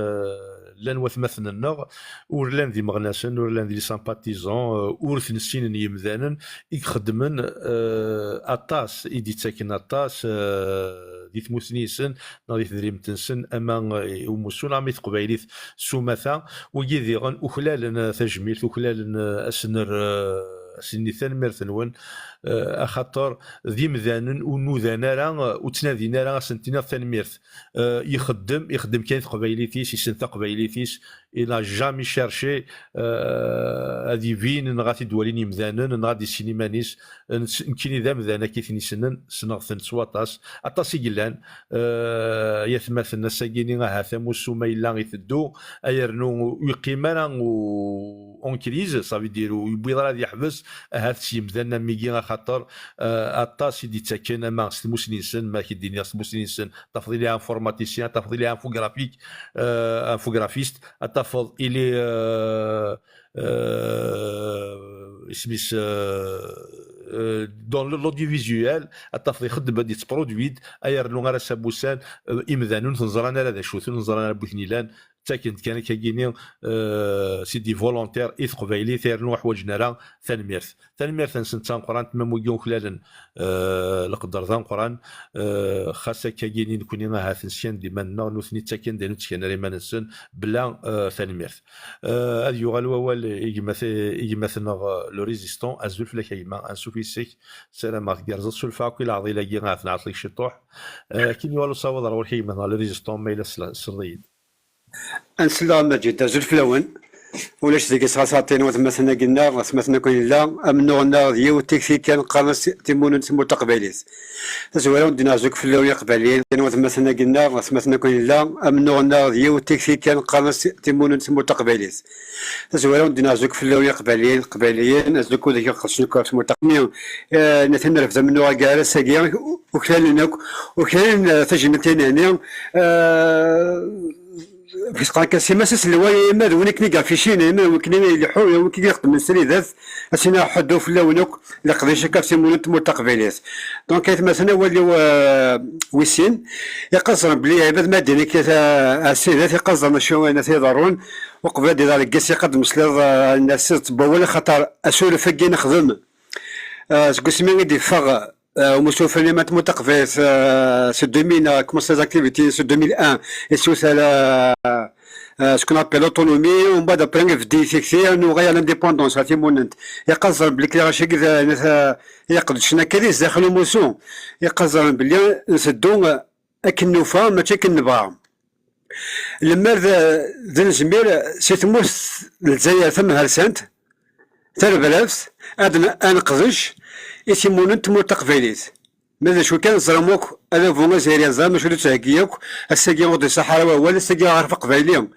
llan watmaten-nneɣ, ur llan d imeɣnasen, ur llan d les sympathisants, eh, ur ten-ssinen yimdanen, i ixeddmen, eh, aṭas, i d-ittaken aṭas, eh, di tmussni-nsen, neɣ di tedrimt-nsen, ama, eh, i umussu, neɣ ama i teqbaylit s umata, wigi diɣen uklalen, eh, tajmilt, uklalen, eh, ad sen-, eh, ad sen-nini tanemmirt-nwen, eh, axaṭer d imdanen ur nudan ara, eh, ur ttnadin ara ad sen-tiniḍ tanemmirt. Eh, ixeddem, ixeddem kan i teqbaylit-is, issen taqbaylit-is, il n'a jamais cherché, eh, ad ibin, neɣ ad t-id-walin yimdanen, neɣ ad issin iman-is. Nekkini d amdan akka i ten-issnen, ssneɣ-ten s waṭas. Aṭas i yellan, eh, yatmaten ass-agi-ni, ahat amussu ma yella iteddu, ay rnu ur yeqqim ara u-, en crise, ça veut dire ur yewwiḍ ara ad yeḥbes, ahat s yimdanen am wigi, axaṭer, eh, aṭas i d-ittaken, ama s tmussni-nsen, ma ak-d-iniɣ s tmussni-nsen, tafeḍ il est informaticien, tafeḍ il est infographique, eh, infographiste, ad tafeḍ il est, eh, eh, isem-is, eh, eh, dans l'audiovisuel, ad tafeḍ ixeddem-d, yettproduit-d, ay rnu ara s abusan, eh, imdanen ur ten-ẓran ara d acu-ten, ur ẓran ara bu ten-ilan, ttaken-d kan akka-gini, eh, c'est des volontaires i teqbaylit, ay rnu ḥwaǧen ara tanemmirt. Tanemmirt-nsen d tameqqrant, ma wigi uklalen, eh, leqder d ameqqran, eh, xas akka-gini nekkni ahat nskan-d iman-nneɣ, nutni ttaken-d ayen ur ttkan ara iman-nsen, bla, eh, tanemmirt. Eh, ad yuɣal wawal i gma-t-, i gma-tneɣ, eh, le résistant, azul fell-ak a gma, ansuf yes-k, ssarameɣ tgerrzeḍ, sulfa akk i leɛḍil-agi ahat nɛeṭṭel-ik ciṭuḥ. Eh, akken yuɣal usawaḍ ar ɣur-k a gma-tneɣ le résistant, ma yella tesla-, tesleḍ-iyi-d. Ad n-sleɣ a Maǧid, azul fell-awen. Ulac deg-s ɣas aṭin watmaten-agi-nneɣ, watmaten akk nella, amennuɣ-nneɣ d yiwet tikti kan, qqaren-as timunent tmurt taqbaylit. Tazwara ur d-neɛzuk fell-awen iqbayliyen, watmaten-agi-nneɣ, watmaten akk nella, amennuɣ-nneɣ d yiwet tikti kan, qqaren-as timunent tmurt taqbaylit. Tazwara ur d-neɛzuk fell-awen iqbayliyen, iqbayliyen, azul akk udek iqedcen akk ɣef tmurt taqbaylit. Eh, natan nerfed amennuɣ-agi ar ass-agi, uklalen akk, uklalen, eh, tajmilt-nni, eh, Fisqeɣ-k a Sima, s aselway, ma d win akken i yeɛficin, ma d win akken i ileḥḥu, win akken i ixeddmen sridat, a s-iniɣ ḥuddu fell-awen akk, leqdic akka ɣef timunent n tmurt taqbaylit. Donc, aytmaten, awal-iw, eh, wis sin, iqaẓren belli ɛibad ma d-inik a, a sridat, iqaẓren acu n at iḍerrun, uqbel ad iḍer deg-s iqad meslayeḍ, eh, n at sridat n wawal, axaṭer asuref-agi nexdem, eh, seg wasmi i d-iffeɣ, Euh, umussu fell-i ma tmurt taqbaylit, euh, c'est deux mille, euh, commencé les activités, c'est deux mille un, et c'est aussi la, euh, ce qu'on appelle l'autonomie, on va d'après, on va dire, c'est, c'est, on aurait l'indépendance, la timunent. Iqaẓer belli kra cagi d, euh, iqedcen akka di zdaxel umussu. Iqaẓer belli nteddu, euh, akken nufa, mačči akken nebɣa. Lemmer d, d nezmir si tmurt n Lezzayer tamhersant, tarbabt, ad n-, ad neqdec i timunent n tmurt taqbaylit. Ma d acu kan, ẓram akk, adabu azzayri yeẓra acu d-yettheggi akk, ass-agi ur d-iṣaḥ ara wawal, ass-agi aɣref aqbayli.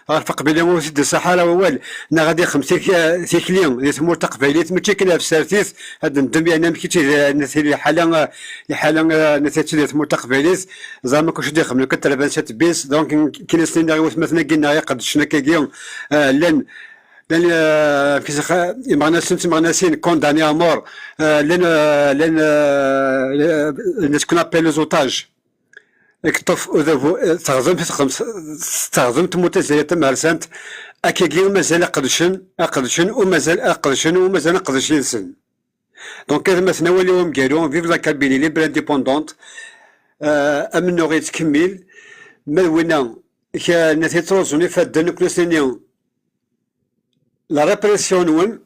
Aɣref aqbayli ur t-id-iṣaḥ ara wawal, neɣ ad ixdem tik-, tikli di tmurt taqbaylit, mačči akken ɣef tsertit, ad nendem, yeɛni amek i tt-id-, liḥala, liḥala, eh, n tmurt taqbaylit, ẓram akk acu d-ixdem, nekk ad terban cette bis, donc, kien as-nniɣ i watmaten-agi-nneɣ iqeddcen akkagi, eh, llan, llan, eh, amek i s-, imeɣnasen d timeɣnasin, condamnés à mort, eh, llan, eh, llan, eh, ce qu'on appelle les otages. Ikeṭṭef udabu, eh, teɣzem, teɣzem, teɣzem tmurt Lezzayer tamhersant, Akkagi mazal aqedcen, aqedcen, u mazal aqedcen, u mazal aqedc yid-sen. Donc, ad maten awal-iw ameggaru, vive la Kabylie libre indépendante, euh, amennuɣ yettkemmil, ma d winna, k-, nna t-yettruẓun ifadden, nekkni s-nini, la répression-nwen,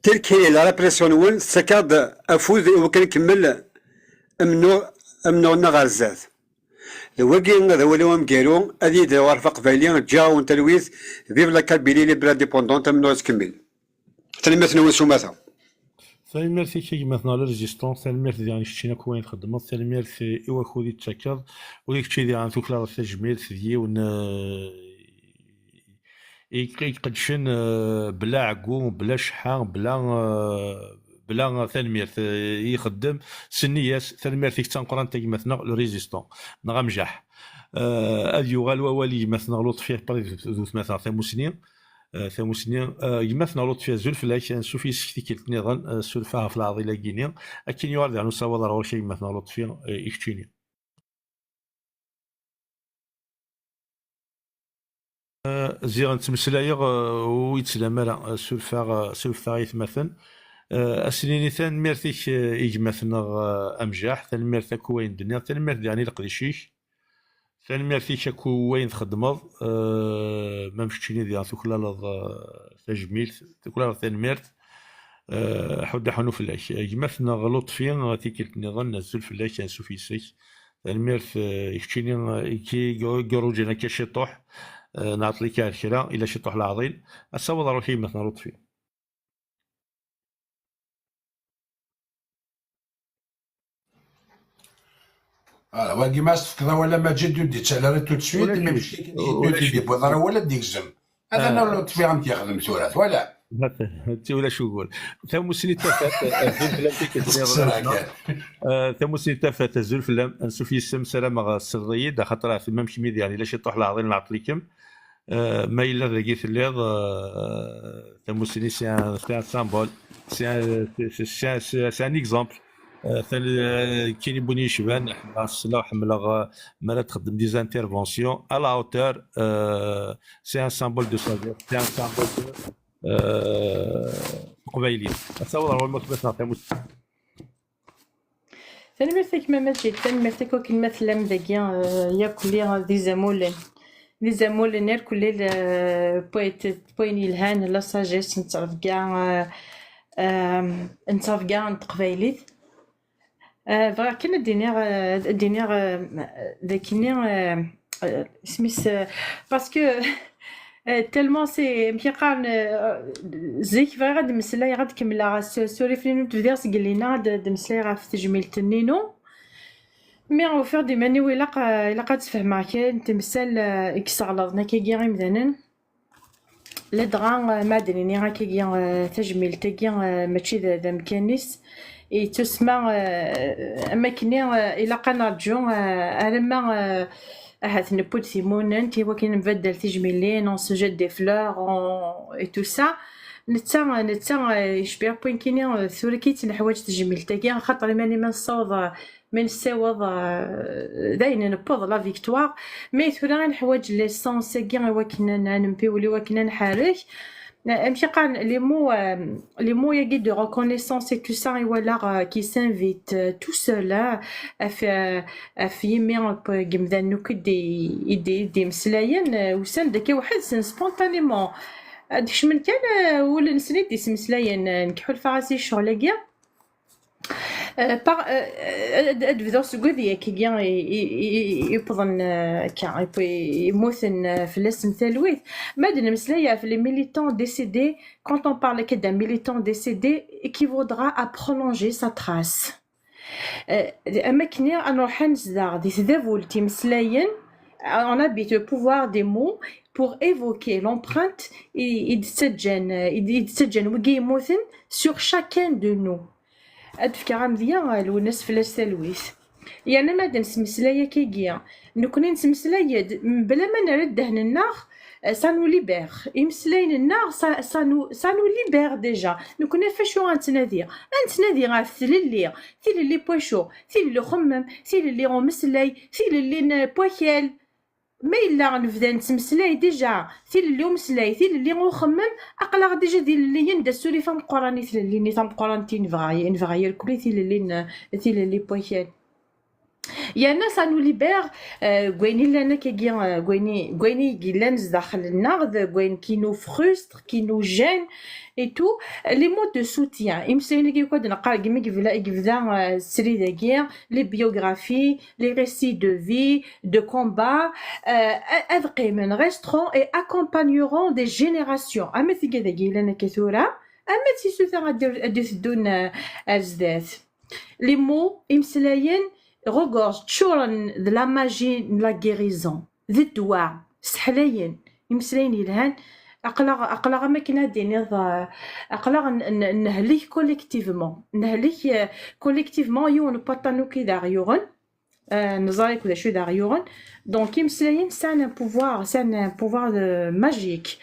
telle qu'elle est la répression-nwen, tettak-aɣ-d afud i wakken nkemmel amennuɣ, amennuɣ-nneɣ ɣer zdat. D wagi, d awal-iw ameggaru, ad yedrew ɣef aqbayli, ǧǧiɣ-awen talwit, vive la Kabylie libre indépendante, amennuɣ yettkemmil. Tanemmirt-nwen s umata. Tanemmirt-ik a gma-tneɣ le résistant, tanemmirt diɣen i keččini akk wayen txeddmeḍ, tanemmirt i wakud i d-tettakeḍ, ula i kečči diɣen tuklaleḍ tajmilt d yiwen, eh, i, i iqeddcen, eh, bla ɛeggu, bla cceḥḥa, bla, eh, bla tanemmirt, eh, i ixeddem s nniyas. Tanemmirt-ik d tameqqrant a gma-tneɣ le résistant, neɣ amjaḥ. Eh, ad yuɣal wawal i gma-tneɣ Luṭfi, après d, d utma-tneɣ Tamusni. Eh, Tamusni, eh, gma-tneɣ Luṭfi, azul fell-ak, ansuf yis-k tikkelt nniḍen, eh, suref-aɣ ɣef leɛḍil-agi-ni. Akken yuɣal diɣen usawaḍ ar ɣur-k a gma-tneɣ Luṭfi, eh, i keččini. Eh, ziɣ nettmeslayeɣ, eh, ur yettlam ara, eh, suref-aɣ, eh, surfet-aɣ aytmaten. Eh, ad s-nini tanemmirt-ik, eh, i gma-tneɣ, eh, amjaḥ, tanemmirt akk i wayen d-tenniḍ, tanemmirt diɣen i leqdic-ik. Tanemmirt-ik akk i wayen txeddmeḍ, eh, ma mačči diɣen tuklaleḍ, eh, tajmilt, tuklaleḍ tanemmirt, eh, ḥudd aḥunu fell-ak. Gma-tneɣ Luṭfi, tikkelt nniḍen, azul fell-ak, ansuf yis-k. Tanemmirt, eh, i keččini, eh, i k-, i k-iruǧan akka ciṭuḥ, eh, nɛeṭṭel-ik ar kra, ila ciṭuḥ leɛḍil. Ad taweḍ ar wakka gma-tneɣ Luṭfi. Ah, wagi ma as-tefkeḍ awal a Maǧid, ur d-yettali ara tout de suite, ulac, mais ulac, ur d-yewwiḍ ara awal ad d-yegzem. Hada, ah, ur ṭfiɣ amek yexdem tura, twala. Hati, ulac ugur. Tamusni tafat, azul fell-am, tikkelt nniḍen. Eh, tamusni tafat, azul fell-am, ansuf yis-m, sarameɣ, eh, tesseleḍ-iyi-d, axaṭer ɛettem am kemmi diɣen, ila ciṭuḥ leɛḍil, nɛeṭṭel-ikem. Euh, ma yella dagi telliḍ, euh, tamusni, c'est un, c'est un symbole, c'est un, c'est, c'est, c'est un, c'est, c'est un exemple. Euh, tel, euh, kini buni yecban, ḥemmleɣ ssneɣ, ḥemmleɣ, euh, mi ara txeddem des interventions à la hauteur, euh, c'est un symbole de sagesse, c'est un symbole de, euh, teqbaylit. Ad taweḍ ar wamma kma taɣ tamusni. Tanemmirt-ik, ma Maǧid, tanemmirt-ik akken ma tellam dagi, eh, yakk-lli d izamulen. D izamulen irkelli, eh, n wayen yelhan, la sagesse, nettrebga, eh, eh, nettrebga n teqbaylit. Eh, bɣiɣ kan ad d-iniɣ, eh, ad d-iniɣ, eh, d akkenni, eh, eh, isem-is, eh, parce que, eh, tellement c'est, amek i qqaren, eh, zik bɣiɣ ad d-mmeslayeɣ, ad d-kemmleɣ, s-, surif-nni ur d-bdiɣ seg llinna, ad d-, ad d-mmeslayeɣ ɣef tejmilt-nni-nu. Mais ufiɣ-d iman-iw ilaq, eh, ilaq ad d-sfehmeɣ kra n temsal, eh, i yesseɣlaḍen akkagi imdanen. Ladɣa, eh, ma ad d-nini akkagi, eh, tajmilt-agi, eh, mačči d, d amkan-is. Yettusma, eh, am akkenni, eh, ilaq ad nerǧu, eh, alamma, eh, ahat newwi-d timunent i wakken nbaddal tijmilin, on se jette des fleurs, on, et tout ça. Netta, netta, eh, yecbiɣ win kini, eh, tura kan i tt-neḥwaǧ tejmilt-agi, axaṭer iman-im ad nessaweḍ, eh, mi nessaweḍ, eh, d ayen newweḍ la victoire. Mais tura i neḥwaǧ l'essence-agi i wakken ad, ad nempiwel, i wakken ad nḥerrek. Eh, amek i qqaren, les mots, eh, les mots-agi de reconnaissance et tout ça, i walaɣ, eh, qui s'invite, eh, tout seul, eh, af, eh, af yimi, eh, n yimdanen akk i d-, i d-, i d-imeslayen, eh, usan-d akka weḥd-sen spontanément. Ad d-kecmen kan, eh, ul-nsen i d-ismeslayen, eh, nekk ḥulfaɣ-as i ccɣel-agi. Eh, par-, eh, ad, ad bduɣ seg wid yakki i, i, i, i yewwḍen, eh, akka, i, i yemmuten, eh, fell-asen talwit. Ma d-nemmeslay ɣef les militants décédés, quand on parle que d'un militant décédé, équivaudra à prolonger sa trace. Eh, am akken ad nruḥ ad nezdeɣ di tdabult imeslayen, on habite le pouvoir des mots pour évoquer l'empreinte i, i d-ttaǧǧan, i d-, i d-ttaǧǧan wigi yemmuten sur chacun de nous. Ad d-fkeɣ amedya, Lwennas fell-as talwit. Yerna ma d-nesmeslay akkagi, nekkni nettmeslay-d mebla ma nerra ddehn-nneɣ, eh, ça nous libère. Imeslayen-nneɣ, ça, ça nous, ça nous libère déjà. Nekkni ɣef wacu ad nettnadi? Ad nettnadi ɣef tlelli. Tilelli n wacu? Tilelli n uxemmem, tilelli n umeslay, tilelli n, eh, wakal. Ma yella nebda nettmeslay déjà, tilelli umeslay, tilelli uxemmem, aql-aɣ déjà d ilelliyen, d asurif ameqqran i tlelli-nni tameqqrant i nebɣa, i nebɣa irkelli, tilelli n, tilelli n wakal. Yerna ça nous libère, euh, deg wayen i llan akkagi, euh, deg wayen i, deg wayen i yellan zdaxel-nneɣ, d deg wayen qui nous frustre, qui nous gêne et tout. Les mots de soutien, imeslayen-agi akk ad neqqar, deg mi yebda, i yebda, euh, srid-agi, les biographies, les récits de vie, de combat, euh, ad qqimen, resteront et accompagneront des générations. Ama tigad-agi yellan akka tura, ama d tisuta ad d-, ad d-iteddun, euh, ar zdat. Les mots, imeslayen, regorgent, ččuren de la magie n la guérison, d ddwa, seḥlayen, imeslayen yelhan. Aql-aɣ, aql-aɣ am akken ad d-tiniḍ, euh, aql-aɣ n-, n-, nehlek collectivement. Nehlek, euh, collectivement, yiwen n waṭṭan akk i d aɣ-yuɣen. Euh, neẓra akk d acu i d aɣ-yuɣen. Donc, imeslayen sɛan un pouvoir, sɛan un pouvoir, euh, magique.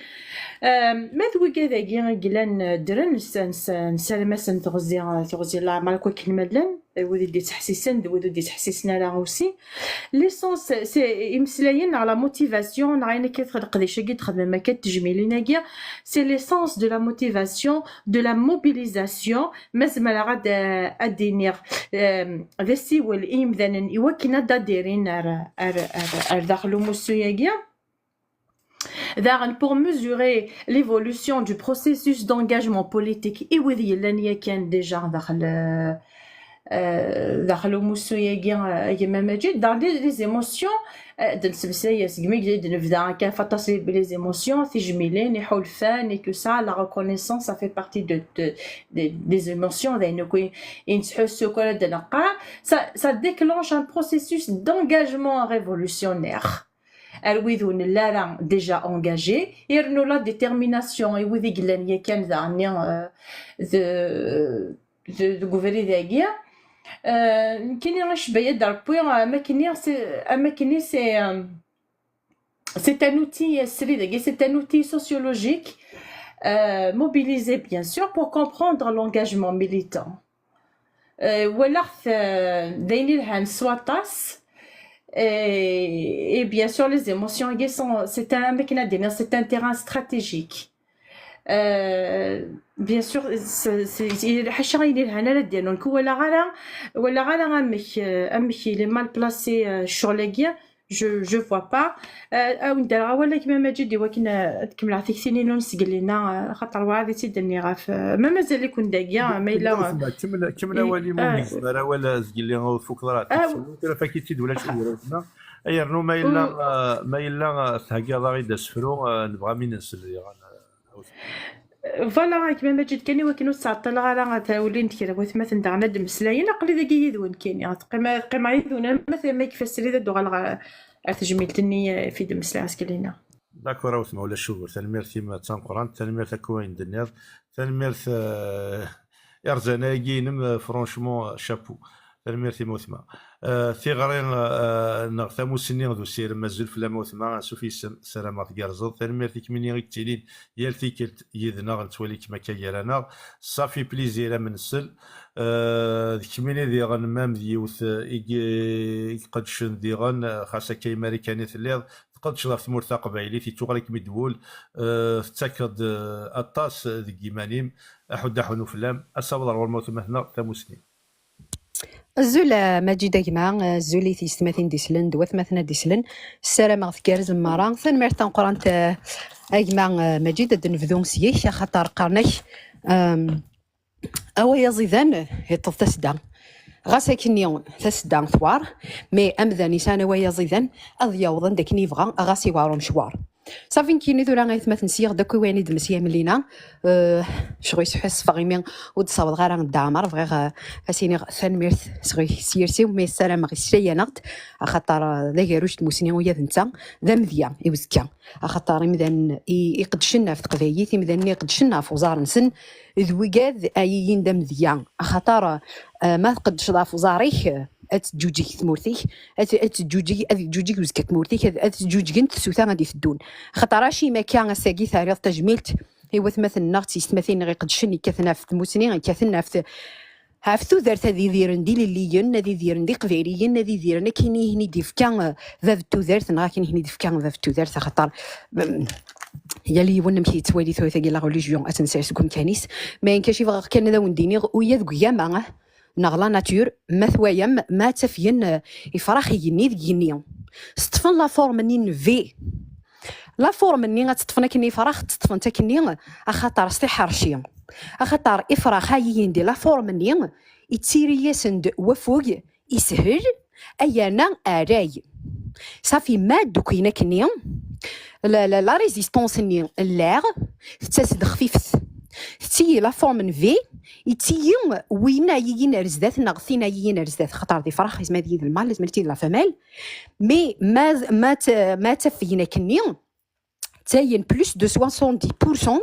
Euh, ma d wigad-agi i yellan, euh, ddren, ness-, ness-, nessaram-asen teɣzi, teɣzi n leɛmer akk akken ma llan, d wid i d-yettḥessisen, d wid ur d-yettḥessisen ara aussi. L'essence, c'est imeslayen neɣ la motivation, neɣ ayen akka, leqdic-agi d-xedmem akka, tejmilin-agi, c'est l'essence de la motivation, de la mobilisation, ma zemreɣ ad, ad d-iniɣ, euh, d asiwel i yimdanen i wakken ad d-adirin ar, ar, ar, ar daxel umussu-agi. Daɣen, pour mesurer l'évolution du processus d'engagement politique i wid yellan yakan déjà daxel, euh, euh, daxel umussu-agi, euh, a gma Maǧid, dans les, les émotions, euh, d-nesmeslay segmi i d-nebda akka, f aṭas les, les émotions, tijmilin, iḥulfan, et tout ça, la reconnaissance, ça fait partie de, de, de, des émotions, d ayen akk i, i nettḥussu akk ara d-neqqar. Ça, ça déclenche un processus d'engagement révolutionnaire. Ar wid ur nelli ara déjà engagés, irnu la détermination i wid i yellan yakan daɣen, euh, de, de, deg ubrid-agi. Euh, nekkini icebba-yi-d Rebbi, euh, am akken-nni, c'est, am akken-nni, c'est, euh, c'est un outil, euh, srid-agi, c'est un outil sociologique, euh, mobilisé bien sûr pour comprendre l'engagement militant. Euh, walaɣ-t, euh, d ayen ilhan s waṭas. Et, et bien sûr, les émotions, agi sont, c'est un, am akken ad d-iniɣ, c'est un terrain stratégique. Euh, bien sûr, c'est, c'est, c'est, ḥaca ayen ilhan ara d-yernu. Nekk walaɣ ara, walaɣ ara amek, euh, amek il est mal placé, euh, ccɣel-agi. Je, je vois pas. Euh, a wen-d-rreɣ awal a gma Maǧid i wakken, euh, ad kemmleɣ tikti-inu n zgelli-nni, euh, xaṭer werɛad i tt-id-nniɣ ɣef, euh, ma mazal-iken dagi, euh, ma yella, euh, kemmel, kemmel awal-im, ur nezmer awal, euh, zgelli ur tfukeḍ ara. Ah, kra fak-itt-id ulac ugur, a gma. Yernu ma yella, euh, ma yella, euh, theggaḍ-aɣ-id asefru, euh, nebɣa mi nsel diɣen, euh, Voilà, a gma Maǧid, kan i wakken ur ttɛeṭṭileɣ ara ad ulint kra n watmaten daɣen ad d-mmeslayen. Aql-i dagi yid-wen kini. Qqimeɣ, qqimeɣ yid-wen arma d ma yekfa srid ad d-uɣaleɣ ɣer, ɣer tejmilt-nni, eh, f i d-mmeslayeɣ zgelli-nni. D'accord, a wetma, ulac ugur. Tanemmirt-im d tameqqrant. Tanemmirt akk ayen d-tenniḍ. Tanemmirt, eh, irzan-agi-inem, eh, franchement, chapeau. Tanemmirt-im a wetma. Eh, tiɣri, eh, neɣ tamussni d usirem, azul fell-am a wetma, ansuf yes-m, ssarameɣ tgerrzeḍ. Tanemmirt i kemmini i yettilin yal tikkelt yid-neɣ, nettwali-kem akka gar-aneɣ. Ça fait plaisir a m-nsel. Eh, d kemmini diɣen, mam d yiwet, eh, i g-, i iqeddcen diɣen, eh, xas akka imarikan i telliḍ, tqeddceḍ ɣef tmurt taqbaylit, yettuɣal-ikem-id wul, eh, tettakeḍ-d, eh, aṭas deg yiman-im. Aḥuddu aḥunnu fell-am, ad taweḍ ar ɣur-m a wetma-tneɣ tamussni. Azul, eh, Maǧid a gma, eh, azul i tiyessetmatin d-islen d watmaten ad d-islen. Ssarameɣ tgerrzem merra. Tanemmirt tameqqrant, eh, a gma, eh, Maǧid, ad d-nebdu seg-k, axaṭer qqaren-ak, ehm, away aẓidan, yeṭṭef tasda. Ɣas akkenni tasda twar, mais amdan yesɛan away aẓidan, ad yaweḍ anda akken yebɣa, ɣas yewɛer umecwar. Ṣafi nekkini tura aytmaten syiɣ-d akk i wayen i d-tmeslay Melina, eh, ccɣel sḥissfeɣ imi ur d-ssawḍeɣ ara Dda Ɛmer, bɣiɣ, eh, ad s-iniɣ tanemmirt sɣi-, s yiles-iw, mi ssarameɣ yesla-yaneɣ-d, axaṭer, eh, d agerruj n tmussni ula d netta, d amedya i uzekka. Axaṭer imdanen i, iqeddcen ɣef teqbaylit, imdanen iqeddcen ɣef uẓar-nsen, d wigad ay iyin d amedya. Axaṭer, eh, ma tqeddceḍ ɣef uẓar-ik, eh, ad teǧǧuǧeg tmurt-ik, ad, ad teǧǧuǧeg, ad teǧǧuǧeg uzekka tmurt-ik, ad, ad teǧǧuǧgent tsuta ad d-iteddun. Axaṭer acimi akka ass-agi terriḍ tajmilt i watmaten-nneɣ d tiyessetmatin-nneɣ iqeddcen, yekkaten ɣef tmussni, yekkaten ɣef t-, ɣef tudert ad idiren d ilelliyen, ad idiren d iqbayliyen, ad idiren akken i hen-id-ifka, eh, bab n tudert, neɣ akken i hen-id-ifka bab n tudert, axaṭer, mm, yal yiwen amek yettwali tura tagi la religion, ad tt-nessers deg umkan-is. Ma yenkac i bɣiɣ kan ad awen-d-iniɣ, uya deg ugama, eh, neɣ la nature, ma twayam, ma ad tafgen, eh, ifrax igenni deg igenni. Teṭṭfen la forme-nni n V. La forme-nni ad teṭṭfen akken ifrax, teṭṭfen-tt akkenni, axaṭer s tiḥerci. Axaṭer ifrax-a igenni di la forme-nni, ittiri-yasen-d wafug, ishel, ay yerna array. Safi ma dduklen akkenni, la, la, la résistance-nni n l'air tettas-d xfifet. Tettili la forme n V, ittili win ay igin ar zdat neɣ tin ay igin ar zdat, xaṭer d ifrax, yezmer ad yili d lmal, yezmer ad yili d la femelle. Mais ma, ma t-, ma ttafgen akkenni, ttayen plus de soixante-dix pour cent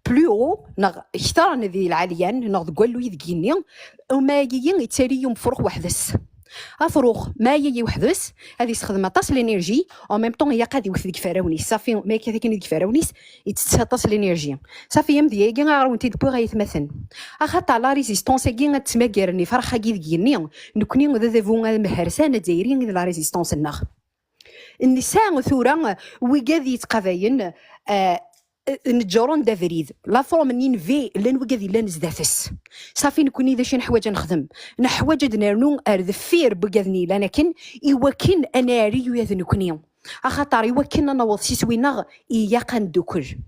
plus haut, neɣ kter di lɛalyan, neɣ deg walluy deg igenni, uma agi yettali umefrux weḥd-s. Afrux, ma aya weḥd-s, ad yessexdem aṭas l'énergie, en même temps, ilaq ad iwet deg iferrawen-is. Safi, ma akka akken deg iferrawen-is, ittett aṭas l'énergie. Safi, am d yagi ara wen-t-id-wwiɣ ay atmaten. Axaṭer la résistance-agi ad ttmagaren ifrax-agi deg igenni, nekni d adabu amhersan azzayri i d la résistance-nneɣ. Nesɛa tura wigad yettqabayen, eh, neǧǧren-d abrid. La forme-nni n V, llan wigad yellan zdat-s. Safi, nekni d acu i neḥwaǧ ad nexdem? Neḥwaǧ ad nernu ar deffir n wigaden yellan akken, iwakken ad nɛerri ula d nekni. Axaṭer iwakken ad naweḍ s iswi-nneɣ, ilaq ad neddukel.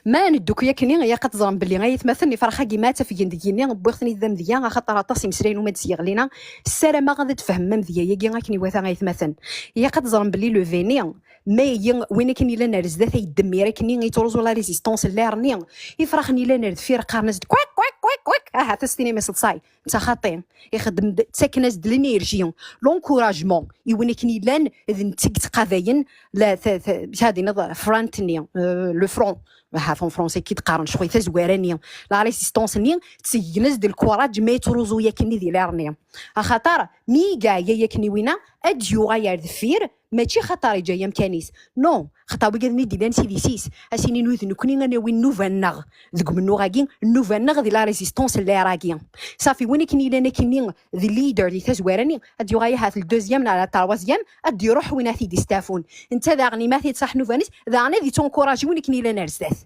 Ma neddukel akkenni, ilaq ad teẓrem belli ay atmaten, ifrax-agi ma ttafgen deg igenni, wwiɣ-ten-id d amedya, axaṭer aṭas imeslayen uma d-syeɣlin. Ssarameɣ ad d-tfehmem amedya-agi akken iwata ay atmaten. Ilaq ad teẓrem belli le V-nni, ma igi win akken yellan ar zdat ay yeddemmir akkenni, yettruẓu la résistance n l'air-nni, ifrax-nni yellan ar deffir qqaren-as-d kwik, kwik, kwik, kwik, ahat ad s-tinim iseḍsay, netta xaṭi, ixeddem-d, ttaken-as-d l'énergie, l'encouragement, i win akken yellan d netta i yettqabayen la, ta, ta, acu ad iniḍ, front-nni, euh, le front, ahat en français ki d-qqaren ccɣel tazwara-nni, la résistance-nni, ttgen-as-d lkuraǧ ma yettruẓu yakkenni di l'air-nni. Axaṭer mi yeɛya yakkenni winna, ad d-yuɣal ar deffir, mačči xaṭer yeǧǧa-yi amkan-is. Non, xaṭer wigad-nni d-illan s idis-is, a s-inin d nekni ad nawi nnuba-nneɣ deg umennuɣ-agi, nnuba-nneɣ di la résistance n l'air-agi. Safi, win akken yellan akkenni d leader di tazwara-nni, ad d-yuɣal ahat le deuxième neɣ la troisième, ad d-iruḥ win ad t-id-istafun. Netta daɣen, imi ad t-id-ṣaḥ nnuba-nnes, daɣen ad yettunkuraǧi win akken yellan ar zdat.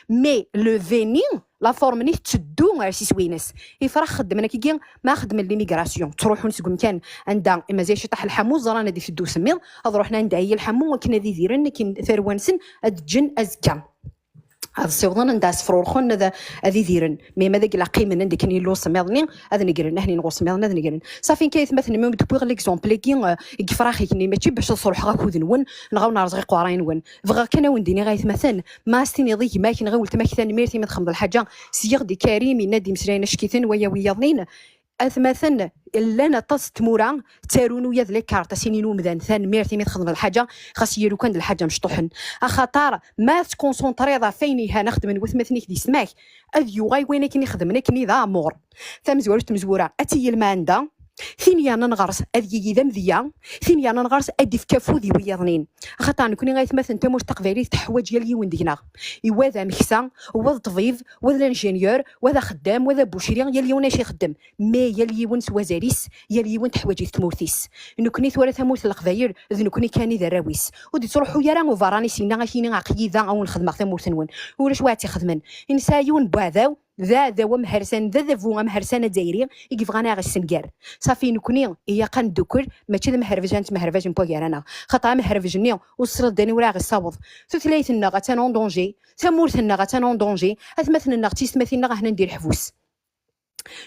Mais le V-nni, la forme-nni tetteddu ar s iswi-ines. Ifrax xeddmen akkagi, ma xeddmen l'immigration, ttruḥun seg umkan anda mazal ciṭaḥ lḥamu, ẓran ad iteddu usemmiḍ, ad ruḥen anda i lḥamu, akken ad idiren, akken tarwa-nsen ad ǧǧen azekka. Ad ssiwḍen anda sefrurxen ad, ad idiren. Mais ma d agla qqimen anda akken yella usemmiḍ-nni, ad negren, ahnin ɣer usemmiḍ-nni ad negren. Safi kan, ay atmaten, mi d-wwiɣ l'exemple-agi, eh, deg ifrax-nni, mačči bac ad sruḥeɣ akud-nwen, neɣ ad wen-rẓeɣ iqerray-nwen. Bɣiɣ kan ad wen-d-iniɣ, ay atmaten, ma as-tiniḍ i gma-k neɣ i weltma-k tanemmirt imi txedmeḍ lḥaǧa, syiɣ-d i Karim, yenna-d imeslayen acek-iten, waya wiyaḍ-nin. Atmaten, llan aṭas n tmura ttarun ula d les cartes, a s-inin umdan tanemmirt imi txedmeḍ lḥaǧa, xas yal ukan d lḥaǧa mecṭuḥen. Axaṭer ma tetkunsuntriḍ ɣef wayen yelhan a xedmen watmaten-ik di ssma-k, ad yuɣal wayen akken i xedmen akkenni d aɛmur. Tamezwarut n tmezwura ad tili lmeɛna, tin yernan ɣer-s ad yili d amedya, tin yernan ɣer-s ad d-ifk afud i wiyaḍ-nin. Axaṭer nekni, ay atmaten, tamurt taqbaylit teḥwaǧ yal yiwen deg-neɣ. I wa d ameksa, wa d ṭbib, wa d l'ingénieur, wa d axeddam, wa d abucri, yal yiwen acu ixeddem. Mais yal yiwen s wazal-is, yal yiwen teḥwaǧ-it tmurt-is. Nekni tura tamurt n Leqbayel, d nekni kan i d arraw-is. Ur d-ittruḥu ara uberrani s-inna, ak-ini, aql-i da, a wen-xedmeɣ tamurt-nwen. Ulac wa ad tt-ixedmen. Nesɛa yiwen n weɛdaw, d aɛdaw amhersan, d adabu amhersan azzayri i yebɣan ad aɣ-issenger. Safi, nekni ilaq ad neddukel, mačči d ameherbej, ad nettmeherbaj n wagar-aneɣ. Xaṭer ameherbej-nni ur tesliḍ d aniwer ara aɣ-issaweḍ. Tutlayt-nneɣ attan en danger, tamurt-nneɣ attan en danger, atmaten-nneɣ d tiyessetmatin-nneɣ ahnan di leḥbus.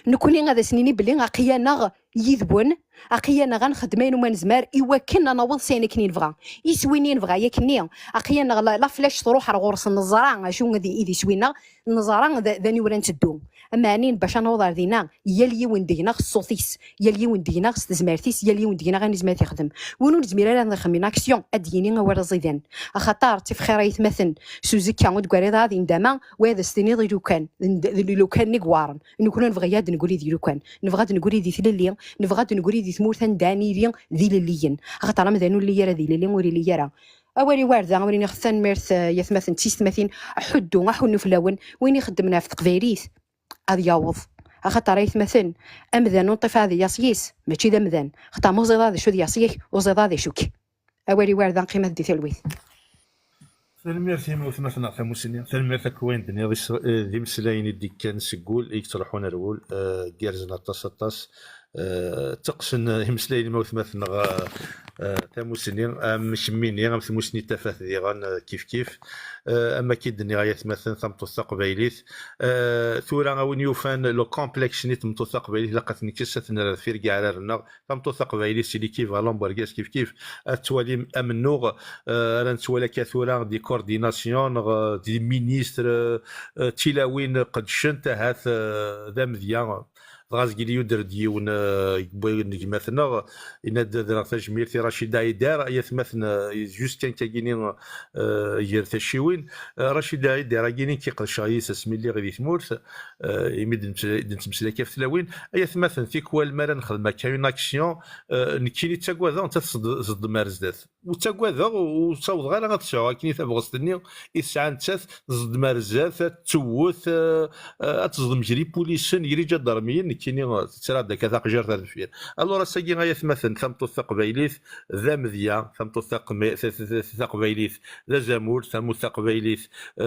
Nekni ad asen-nini belli aql-aneɣ yid-wen, aql-aneɣ ad nxeddem ayen umi nezmer i wakken ad naweḍ s ayen akken i nebɣa. Iswi-nni i nebɣa yakkenni, aql-aneɣ la, la flèche truḥ ar ɣur-sen, neẓra acu i d, i d iswi-nneɣ, neẓra d, d aniwer ad nteddu. Ameɛnin, bac ad naweḍ ar dinna, yal yiwen deg-neɣ s ṣṣut-is, yal yiwen deg-neɣ s tezmert-is, yal yiwen deg-neɣ ayen yezmer ad t-ixdem. Win ur nezmir ara ad nexdem une action, ad d-yini awal aẓidan. Axaṭer ttif xir, ay atmaten, s uzekka ur d-twariḍ ara di ndama, wa ad as-tiniḍ i lukan, d, d lukan-nni yewɛren. Nekni ur nebɣi ad negri di lukan. Nebɣa ad negri di tlelli, nebɣa ad negri di tmurt anda ad nili d ilelliyen. Axaṭer amdan ur yelli ara d ilelli, ur yelli ara. Awal-iw ar da, awal-ini ɣef tanemmirt, eh, ay atmaten d tiyessetmatin, ḥuddu, aḥunnu fell-awen, win ixeddmen ɣef teqbaylit, ad yaweḍ. Axaṭer aytmaten, amdan ur nṭif ad yaṣ yis, mačči d amdan. Xaṭer ma uẓiḍ ad acu d yaṣ yik, uẓiḍ ad acu-k. Awal i warda, qqimet di talwit. Tanemmirt i ma wetma-tneɣ tamussni, tanemmirt akk i wayen d-tenniḍ, is-, eh, d imeslayen i d-ikkan seg wul, i yettruḥun ar wul, eh, gerrzen aṭas, aṭas. Eh, tteqqsen imeslayen i ma wetma-tneɣ, eh, eh, tamussni, am kemmini, am tmussni n tafat diɣen, eh, kif kif. Eh, am akka i d-nniɣ ay atmaten, tameṭṭut taqbaylit. Eh, tura a win yufan le complexe-nni n tmeṭṭut taqbaylit, ilaq ad t-nekkes, ad t-nerr deffir deg yiɛrar-nneɣ. Tameṭṭut taqbaylit, c'est l'équivalent n wergaz kif kif. Ad twalim amennuɣ, eh, ara nettwali akka tura di coordination, neɣ, eh, di ministre, eh, eh, d tilawin qeddcent, ahat, eh, d amedya. Dɣa azgil yuder-d yiwen, eh, n gma-tneɣ, yenna-d ad rreɣ tajmilt i Rachida Haider, ay atmaten, eh, just kan kagini, eh, gar tacciwin. Eh, Rachida Haider-agini, kiqdceɣ yis asmi lliɣ di tmurt, eh, imi d-nettmeslay ɣef tlawin. Ay atmaten, tikwal mi ara nexdem akka une action, eh, nekkini ttagadeɣ, nettat teẓḍ-, teẓḍem ar zdat. Ur ttagadeɣ, ur ssawḍeɣ ara ad sɛuɣ akken i tabɣest-nni i tesɛa nettat, teẓḍem ar zdat, ad tewwet, eh, eh, ad teẓḍem gar ipulisen, gar iǧadarmiyen, nekkini, eh, tettraɣ-d akka taqejjirt ar deffir. Alors, ass-agi, ay atmaten, tameṭṭut taqbaylit d amedya, tameṭṭut taqme-, ta-, ta-, ta-, taqbaylit d azamul, tameṭṭut taqbaylit, eh,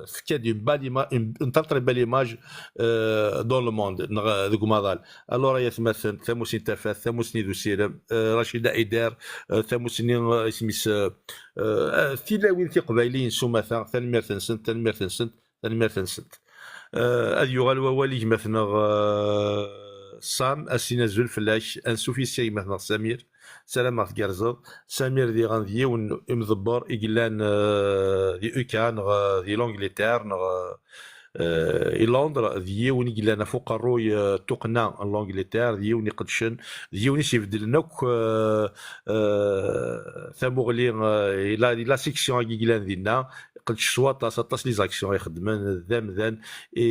tefka-d une belle ima-, une, une très, très belle image, eh, dans le monde, neɣ, eh, deg umaḍal. Alors, ay atmaten, tamussni n tafat, tamussni d usirem, eh, Rachida Haider, eh, tamussni, eh, isem-is, eh, eh, tilawin tiqbayliyin s umata, tanemmirt-nsent, tanemmirt-nsent, tanemmirt-nsent. Eh, ad yuɣal wawal i gma-tneɣ, eh, Sam, ad s-in azul fell-ak, ansuf yis-s a gma-tneɣ Samir, ssarameɣ tgerrzeḍ. Samir diɣen d yiwen imḍebber i yellan, eh, di U K neɣ, eh, di l'Angleterre neɣ, eh, eh, i Londres, d yiwen i yellan ɣef uqerruy, eh, tuqqna n l'Angleterre, d yiwen iqedcen, d yiwen i s-ibeddlen akk, eh, eh, tamuɣli, eh, i la, i la section-agi yellan dinna, iqeddec s waṭas, aṭas les actions i xeddmen, d amdan i,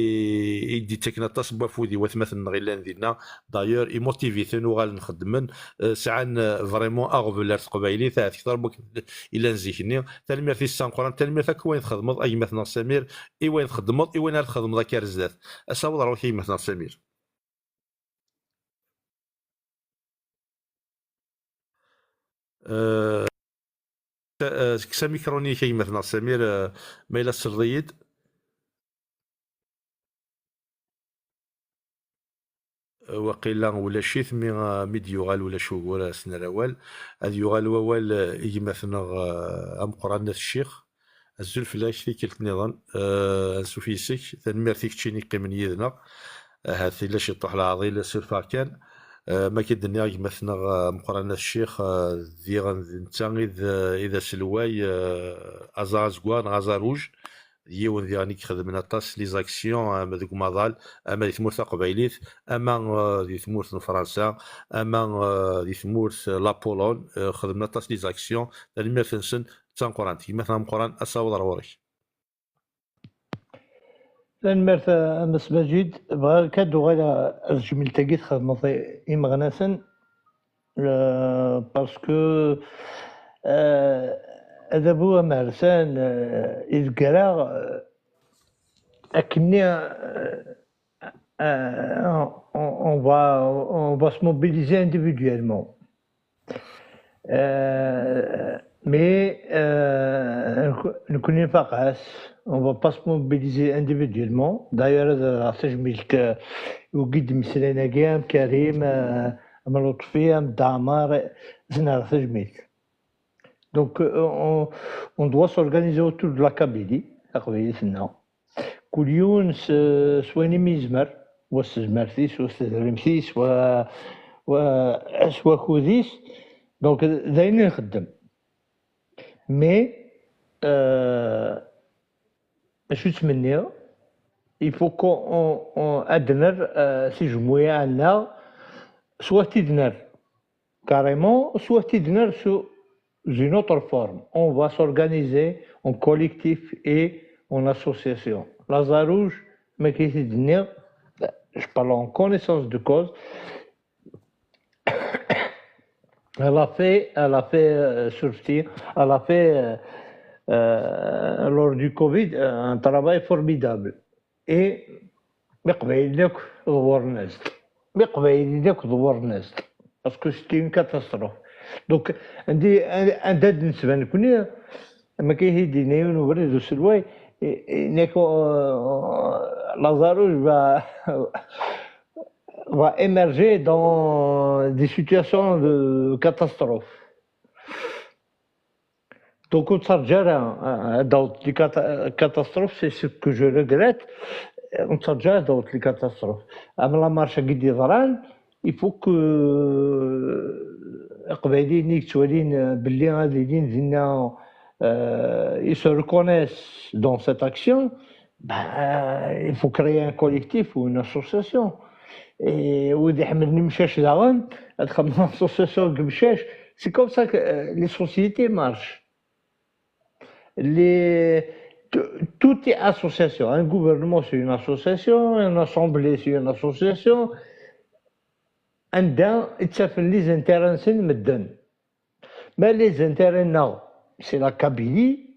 i d-ittaken aṭas n wafud i watmaten-nneɣ yellan dinna. D'ailleurs, imotiviten, uɣalen xeddmen, eh, sɛan, eh, vraiment aɣbel ar teqbaylit, ahat kter n wakken yellan zik-nni. Tanemmirt-is d tameqqrant, tanemmirt akk i wayen txedmeḍ, a gma-tneɣ Samir, i wayen txeddmeḍ, i wayen ara txedmeḍ akka ar zdat. Asawaḍ ɣer ɣur-k a gma-tneɣ Samir. Eh, eh, kkes amikruni-k a gma-tneɣ Samir, eh, ma yella tesleḍ-iyi-d. Waqila ulac-it, mi, mi d-yuɣal ulac ugur, ad s-nerr awal. Ad yuɣal wawal, eh, i gma-tneɣ, eh, ameqqran n At Ccix. Azul fell-ak, tikkelt nniḍen, eh, ansuf yis-k. Tanemmirt i keččini yeqqimen yid-neɣ. Ahat ila ciṭuḥ leɛḍil, surfeɣ kan. Eh, ma k-id-nniɣ gma-tneɣ, eh, ameqqran n At Ccix, eh, diɣen d netta i d, i d aselway, eh, aẓar azeggaɣ neɣ aẓar rouge. D yiwen diɣen i ixedmen aṭas les actions, ama deg umaḍal, ama di tmurt taqbaylit, ama, eh, di tmurt n Fransa, ama, eh, di tmurt, eh, la Pologne, eh, xedmen aṭas les actions. Tanemmirt-nsen d tameqqrant. Gma-tneɣ ameqqran, asawaḍ ɣer ɣur-k. Tanemmirt a, a Mass Majid. Bɣiɣ kan ad uɣaleɣ ar tejmilt-agi txedmeḍ i, imeɣnasen, eh, parce que, eh, adabu amersan, eh, idegger-aɣ, eh, akkenni, eh, eh, on, on va, on va se mobiliser individuellement. Euh, mais, euh, nekkni nfaq-as, on va pas se mobiliser individuellement. D'ailleurs, ad rreɣ tajmilt, euh, i wigi d-imeslayen-agi, am Karim, euh, am Lutfi, am Dda Ɛmer, ad sen-rreɣ tajmilt. Donc, euh, on, on doit s'organiser autour de la Kabylie, taqbaylit-nneɣ. Kul yiwen s, s wayen imi yezmer, wa s tezmert-is, wa s tedrimt-is, wa, wa s wakud-is. Donc, d ayen i nxeddem. Mais, euh, acu ttmenniɣ, il faut qu'on, on, ad nerr, euh, tijemmuyaɛ-nneɣ, soit i d-nerr carrément, soit i d-nerr sous une autre forme. On va s'organiser en collectif et en association. L'Azar Rouge, ma qui dit, je parle en connaissance de cause, elle a fait, elle a fait, euh, sortir, elle a fait, euh, euh, lors du Covid, euh, un travail formidable. Et Iqbayliyen akk ḍewwren-as-d. Iqbayliyen akk ḍewwren-as-d. Parce que c'était une catastrophe. Donc, anda, anda d-nesba nekni, ma akka i d-yenna yiwen ubrid uselway, i- i- nekk, euh, Lazarus va, va émerger dans des situations de catastrophe. Donc, ur ttṛaǧu ara, euh, ad d-taweḍ les cata- catastrophes, c'est ce que je regrette. Ur ttṛaǧu ara ad d-taweḍ les catastrophes. Am la marche-agi d-yeḍran, il faut que, euh, Iqbayliyen i yettwalin, euh, belli ad ilin dinna, euh, ils se reconnaissent dans cette action, ben, il faut créer un collectif ou une association. Et wid iḥemmlen imcac daɣen, ad xedmen association n imcac. C'est comme ça que, euh, les sociétés marchent. Les, tout, tout est association. Un gouvernement, c'est une association. Une assemblée, c'est une association. Anda i ttafen les intérêts-nsen medden. Mais les intérêts-nneɣ, c'est la Kabylie.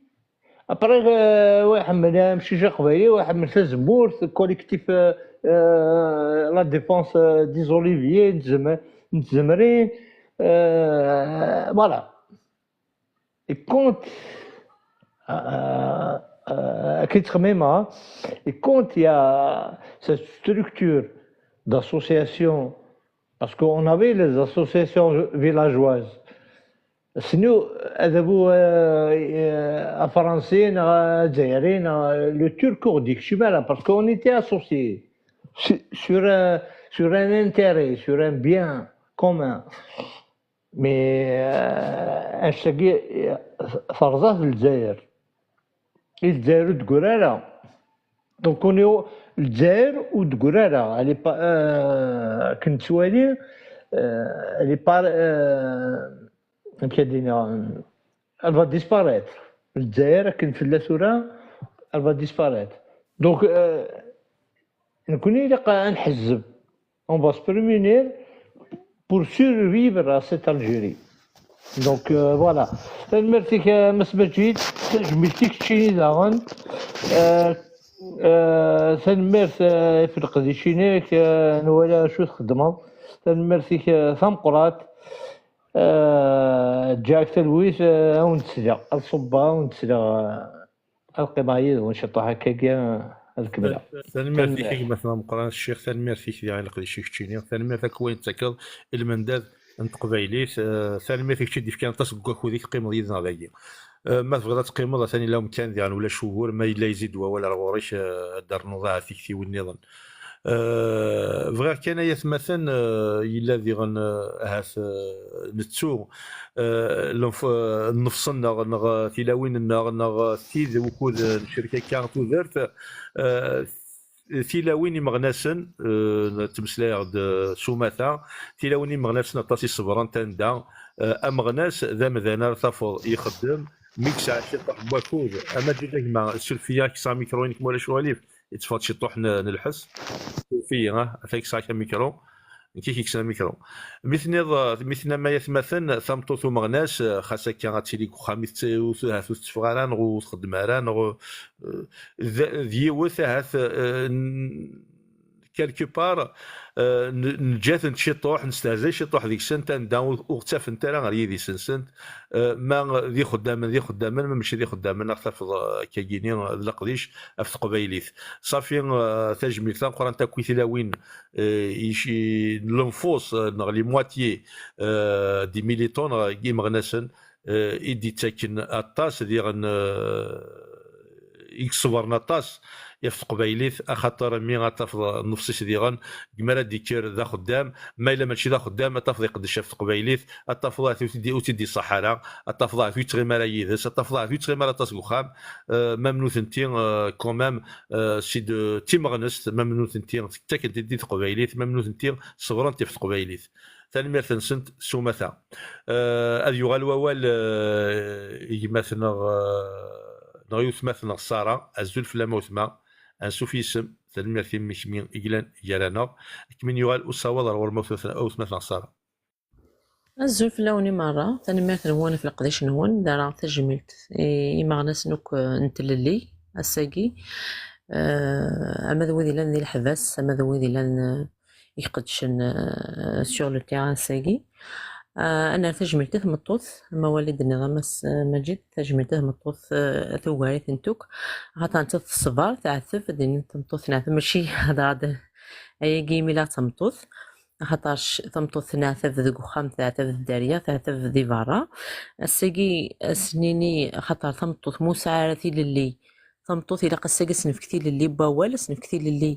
Après, euh, wa iḥemmel amcic aqbayli, wa iḥemmel tazemmurt, collectif, euh, euh, la défense, euh, des Oliviers, n tzem- n tzemrin, euh, voilà. Et quand, euh, euh, akken ttxemmimeɣ, et quand il y a cette structure d'association, parce qu'on avait les associations villageoises, sinon, adabu, euh, euh, afransi, neɣ azzayri, neɣ le turc ur d-yekcim ara, parce qu'on était associés sur, sur un, sur un intérêt, sur un bien commun. Mais, euh, ass-agi, terẓa-t Lezzayer. I Lezzayer ur d-teggur ara. Donc, on est au- Lezzayer ur d-teggur ara. Elle est pas, euh, akken nettwali, euh, elle est pas, euh, amek ad iniɣ, elle va disparaître. Lezzayer akken tella tura, elle va disparaître. Donc, euh, nekkni ilaq ad nḥezzeb. On va se prémunir pour survivre à cette Algérie. Donc, euh, voilà. Tanemmirt-ik, a Mass Maǧid, tajmilt i keččini daɣen. Euh, euh, tanemmirt, euh, ɣef leqdic-inek, euh, nwala acu txeddmeḍ. Tanemmirt-ik, euh, tameqqrant. Euh, ǧǧiɣ-ak talwit, euh, ad wen-d-sleɣ. Ad ṣubbeɣ, ad wen-d-sleɣ, euh, ad qqimeɣ yid-wen ciṭuḥ akkagi, ad kemmleɣ. Tanemmirt-ik a gma-tneɣ ameqqran, Ccix, tanemmirt-ik diɣ i leqdic i keččini, tanemmirt akk wayen tettakeḍ i lmendad n teqbaylit, eh, tanemmirt i kečč i d-ifkan aṭas n wakud i teqqimeḍ yid-neɣ dagi. Eh, ma tebɣiḍ ad teqqimeḍ, atan yella umkan diɣen ulac ugur, ma yella yezzi-d wawal ar ɣur-k, eh, ad d-ternuḍ ahat tiktiwin nniḍen. Eh, bɣiɣ kan ay atmaten, eh, yella diɣen, eh, ahat, eh, nettu, eh, lenf-, eh, nnefṣ-nneɣ, neɣ tilawin-nneɣ, neɣ tid wukud, eh, necrek akka tudert, eh, tilawin imeɣnasen, eh, ttmeslayeɣ-d, eh, s umata, tilawin imeɣnasen aṭas i ṣebrent anda, eh, ameɣnas d amdan ara tafeḍ ixeddem, mi yesɛa ciṭuḥ n wakud, ama ǧǧet a gma, suref-iyi, ad k-kkseɣ amikru-inek ma ulac uɣilif, yetteffeɣ-d ciṭuḥ n, n lḥess. Suref-iyi, ah, ata kkseɣ-ak amikru. Nekk i k-yekksen amikru. Mi tenniḍ, mi tennam ay atmaten, tameṭṭut umeɣnas, xas akka ad tili deg uxxam i tett-, ur t-, ahat ur tetteffeɣ ara, neɣ ur txeddem ara, neɣ, eh, d, d yiwet ahat, eh, n-, quelque part, eh, n-, neǧǧa-tent ciṭuḥ, nestehzay ciṭuḥ deg-sent, anda ur, ur ɣ-ttafent ara ɣer yidis-nsent, eh, ma d ixeddamen, d ixeddamen, ma mačči d ixeddamen, ad ɣ-tafeḍ, eh, akkagini, d leqdic ɣef teqbaylit. Ṣafi, eh, tajmilt tameqqrant akk i tilawin, eh, ici-, n lenfus, eh, neɣ les moitiés, eh, des militants, neɣ imeɣnasen, eh, i d-ittaken aṭas diɣen, eh, i iṣebren aṭas ɣef teqbaylit, axaṭer mi ad tafeḍ nnefs-is diɣen, deg mi ara d-ikker d axeddam, ma yella mačči d axeddam, ad tafeḍ iqeddec ɣef teqbaylit, ad tafeḍ ahat ur t-id-, ur tt-id-iṣaḥ ara, ad tafeḍ ahat ur yettɣimi ara yid-s, ad tafeḍ ahat ur yettɣimi ara aṭas deg uxxam, eh, ma nutenti, eh, quand même, eh, si d timeɣnest, ma nutenti ttakent-id i teqbaylit, ma nutenti ṣebrent ɣef teqbaylit. Tanemmirt-nsent s umata. Eh, ad yuɣal wawal, eh, i gma-tneɣ, eh, neɣ i wetma-tneɣ Sara. Azul fell-am a wetma. Ansuf yis-m. Tanemmirt-im i kemmi i yellan gar-aneɣ. Ad kem-in-yuɣal usawaḍ ar ɣur-m a wetma-tneɣ Sara. Azul fell-awen i merra, tanemmirt-nwen ɣef leqdic-nwen, d ara tajmilt i imeɣnasen akk, eh, n tlelli ass-agi. ama d wid yellan di leḥbas, ama d wid yellan iqeddcen sur le terrain ass-agi. Ad nerr tajmilt i tmeṭṭut, amawal i d-tenniḍ a Mass Maǧid, tajmilt i tmeṭṭut tugar-itent akk, axaṭer nettat teṣber, teɛteb, ad d-inin tameṭṭut teɛteb, mačči hḍeṛ-d ayagi imi la d tameṭṭut, axaṭer tameṭṭut teɛtab deg uxxam, teɛtab di dderya, teɛtab di berra. Ass-agi, ad s-nini, axaṭer tameṭṭut ma ur tesɛi ara tilelli, tameṭṭut ilaq ass-agi ad s-nefk tilelli n wawal, ad s-nefk tilelli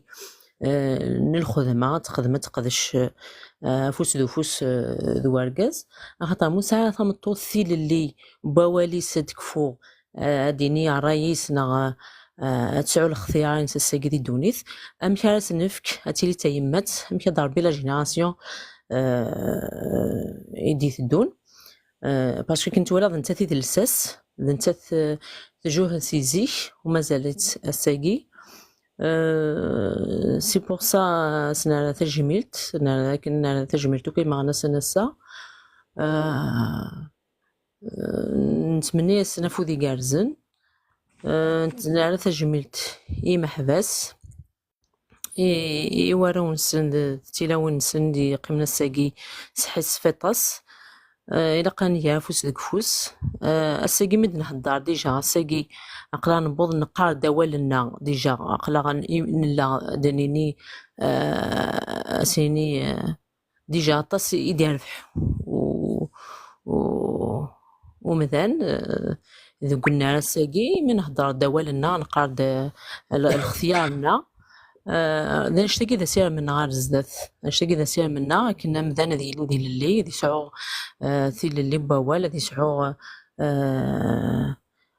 n lxedma, ad texdem, ad teqdec afus d ufus d urgaz, axaṭer ma ur tesɛi ara tameṭṭut tilelli n wawal-is ad tekfu, ad d-tini ṛṛay-is neɣ ad tesɛu lextyar-ines ass-agi di ddunit, amek ara s-nefk ad tili d tayemmat, amek ad d-tṛebbi la génération i d-iteddun. Parce que akken twalaḍ, d nettat i d lsas, d nettat tjuh si zik u mazal-itt ass-agi. C'est pour ça s-nerra tajmilt, nerra akken nerra tajmilt akk i imeɣnasen ass-a. Nettmenni-asen afud igerrzen. Nerra tajmilt i imeḥbas, i warraw-nsen d tilawin-nsen i d-yeqqimen ass-agi s ḥis s waṭas. Ilaq ad nger afus deg ufus. Ass-agi mi d-nhedder dija, ass-agi aql-aɣ newweḍ neqqar-d awal-nneɣ dija, aql-aɣ nella d-nini, ad s-nini, dija aṭas i d-yerbeḥ umdan deg unnar ass-agi, mi nhedder-d awal-nneɣ, neqqar-d lextyar-nneɣ. D annect-agi d asirem-nneɣ ar zdat. Annect-agi d asirem-nneɣ akken amdan ad yili d ilelli, ad yesɛu tilelli n wawal, ad yesɛu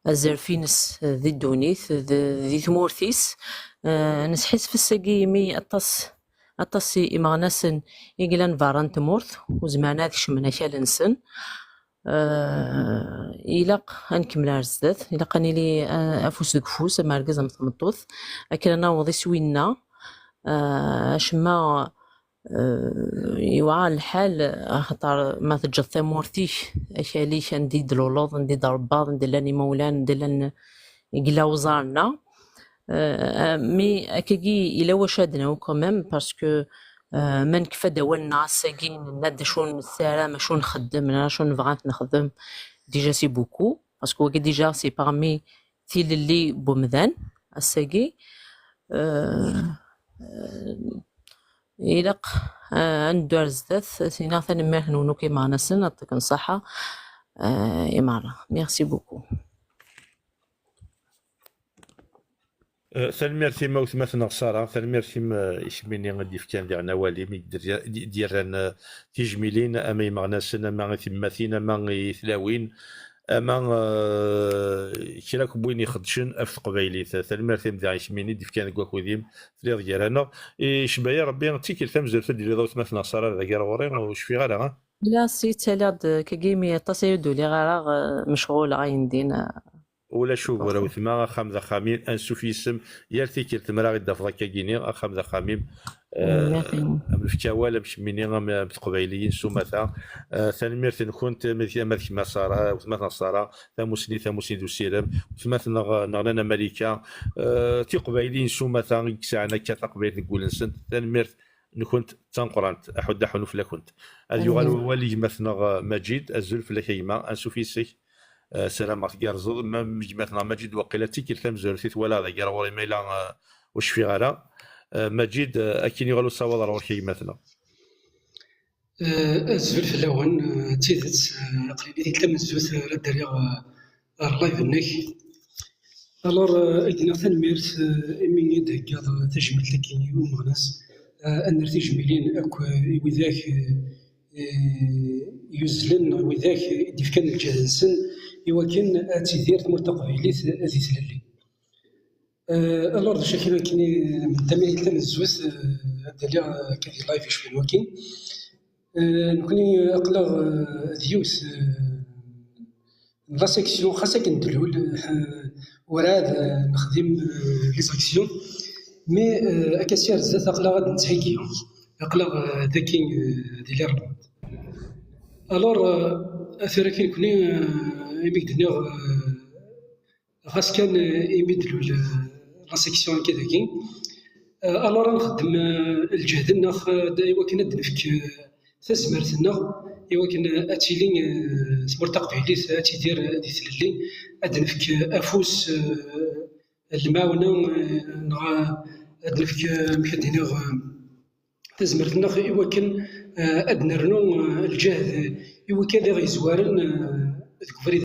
azref-ines di ddunit, di tmurt-is. Nesḥissef ass-agi imi aṭas, aṭas imeɣnasen i yellan berra n tmurt ur zmiren ad kecmen akal-nsen. Ilaq ad nkemmel ar zdat, ilaq ad nili afus deg ufus, am argaz am tmeṭṭut, akken ad naweḍ iswi-nneɣ. Acemma yewɛer lḥal, axaṭer ma teǧǧeḍ tamurt-ik, akal-ik, anda i d-tluleḍ, anda i d-tṛebbaḍ, anda llan imawlan, anda llan, i yella uẓar-nneɣ. Mais akkagi yella wacu ad d-nawi quand même, parce que ma nekfa-d awal-nneɣ ass-agi, nenna-d acu nessaram, acu nxeddem, acu nebɣa ad t-nexdem, déjà c'est beaucoup, parce que wagi déjà c'est parmi tilelli n wemdan ass-agi. Ilaq ad neddu ar zdat. Sina, tanemmirt-nwen akk imeɣnasen, ad ṭṭiken ṣṣaḥa i merra. Merci beaucoup. Tanemmirt-im a wetma-tneɣ Sara, tanemmirt-im i kemmini i d-yefkan diɣen awal-im, i d-yerran tijmilin, ama imeɣnasen, ama i tyemmatin, ama i tlawin, ama kra akk n win ixeddcen ɣef teqbaylit. Tanemmirt-im diɣen i kemmini i d-yefkan deg wakud-im, telliḍ gar-aneɣ. Icba-ya Rebbi, d tikkelt tamezwarut ad d-tiliḍ a wetma-tneɣ Sara dagi ar ɣur-i, ur cfiɣ ara. Lliɣ ttaliɣ-d akkagi imi aṭas ay ur d-uliɣ ara, mecɣuleɣ ayendin. Ulac ugur a wetma, axxam d axxam-im, ansuf yis-m yal tikkelt mi ara ɣ-id-tafeḍ akkagi-ni, axxam d axxam-im. Am nefk awal am kemmini am teqbayliyin s umata. Tanemmirt-nkent ama d kemm a Sara, wetma-tneɣ Sara, tamusni, tamusni d usirem, wetma-tneɣ neɣ nana Malika, tiqbayliyin s umata i yesɛan akka taqbaylit deg wul-nsent. Tanemmirt-nkent d tameqqrant, aḥuddu aḥunnu fell-akent. Ad yuɣal wawal i gma-tneɣ Maǧid. Azul fell-ak a gma, ansuf yis-k. Ssarameɣ tgerrzeḍ. Ma gma-tneɣ Maǧid, waqila d tikkelt tamezwarut i t-walaɣ dagi ar ɣur-i, ma yella ur cfiɣ ara. Maǧid, akin yuɣal usawaḍ ar ɣur-k a gma-tneɣ. Azul fell-awen. D tidet, aql-i d tamenzut ara d-rriɣ ɣer live-nnek. Alors, ad k-d-iniɣ tanemmirt imi i d-theggaḍ tajmilt-agi i Umeɣnas. Ad nerr tijmilin akk i widak yuzzlen, widak i d-ifkan lǧehd-nsen i wakken ad tidir tmurt taqbaylit di tlelli. Alors, d acu akka, akken, d tamahit tanezzut, ad d-aliɣ akka di live cwiṭ wakin. Nekni aql-aɣ d yiwet n la section, xas akken tlul, werɛad nexdim les actions, mais akka si ar zdat aql-aɣ ad nettheggi, aql-aɣ dagi di l'Irlande. Alors, tura kan nekni, imi k-d-nniɣ, ɣas kan imi d-tlul la section akka dagi. Euh, alors ad nxeddem euh, lǧehd-nneɣ euh, d- i wakken ad d-nefk euh, tazmert-nneɣ i wakken euh, ad tili euh, tmurt taqbaylit ad tidir euh, di tlelli, ad d-nefk euh, afus euh, lemɛawna euh, neɣ ad d-nefk euh, amek ad d-iniɣ euh, tazmert-nneɣ i wakken euh, ad d-nernu euh, lǧehd i wakk ad aɣ-yezwaren euh, deg ubrid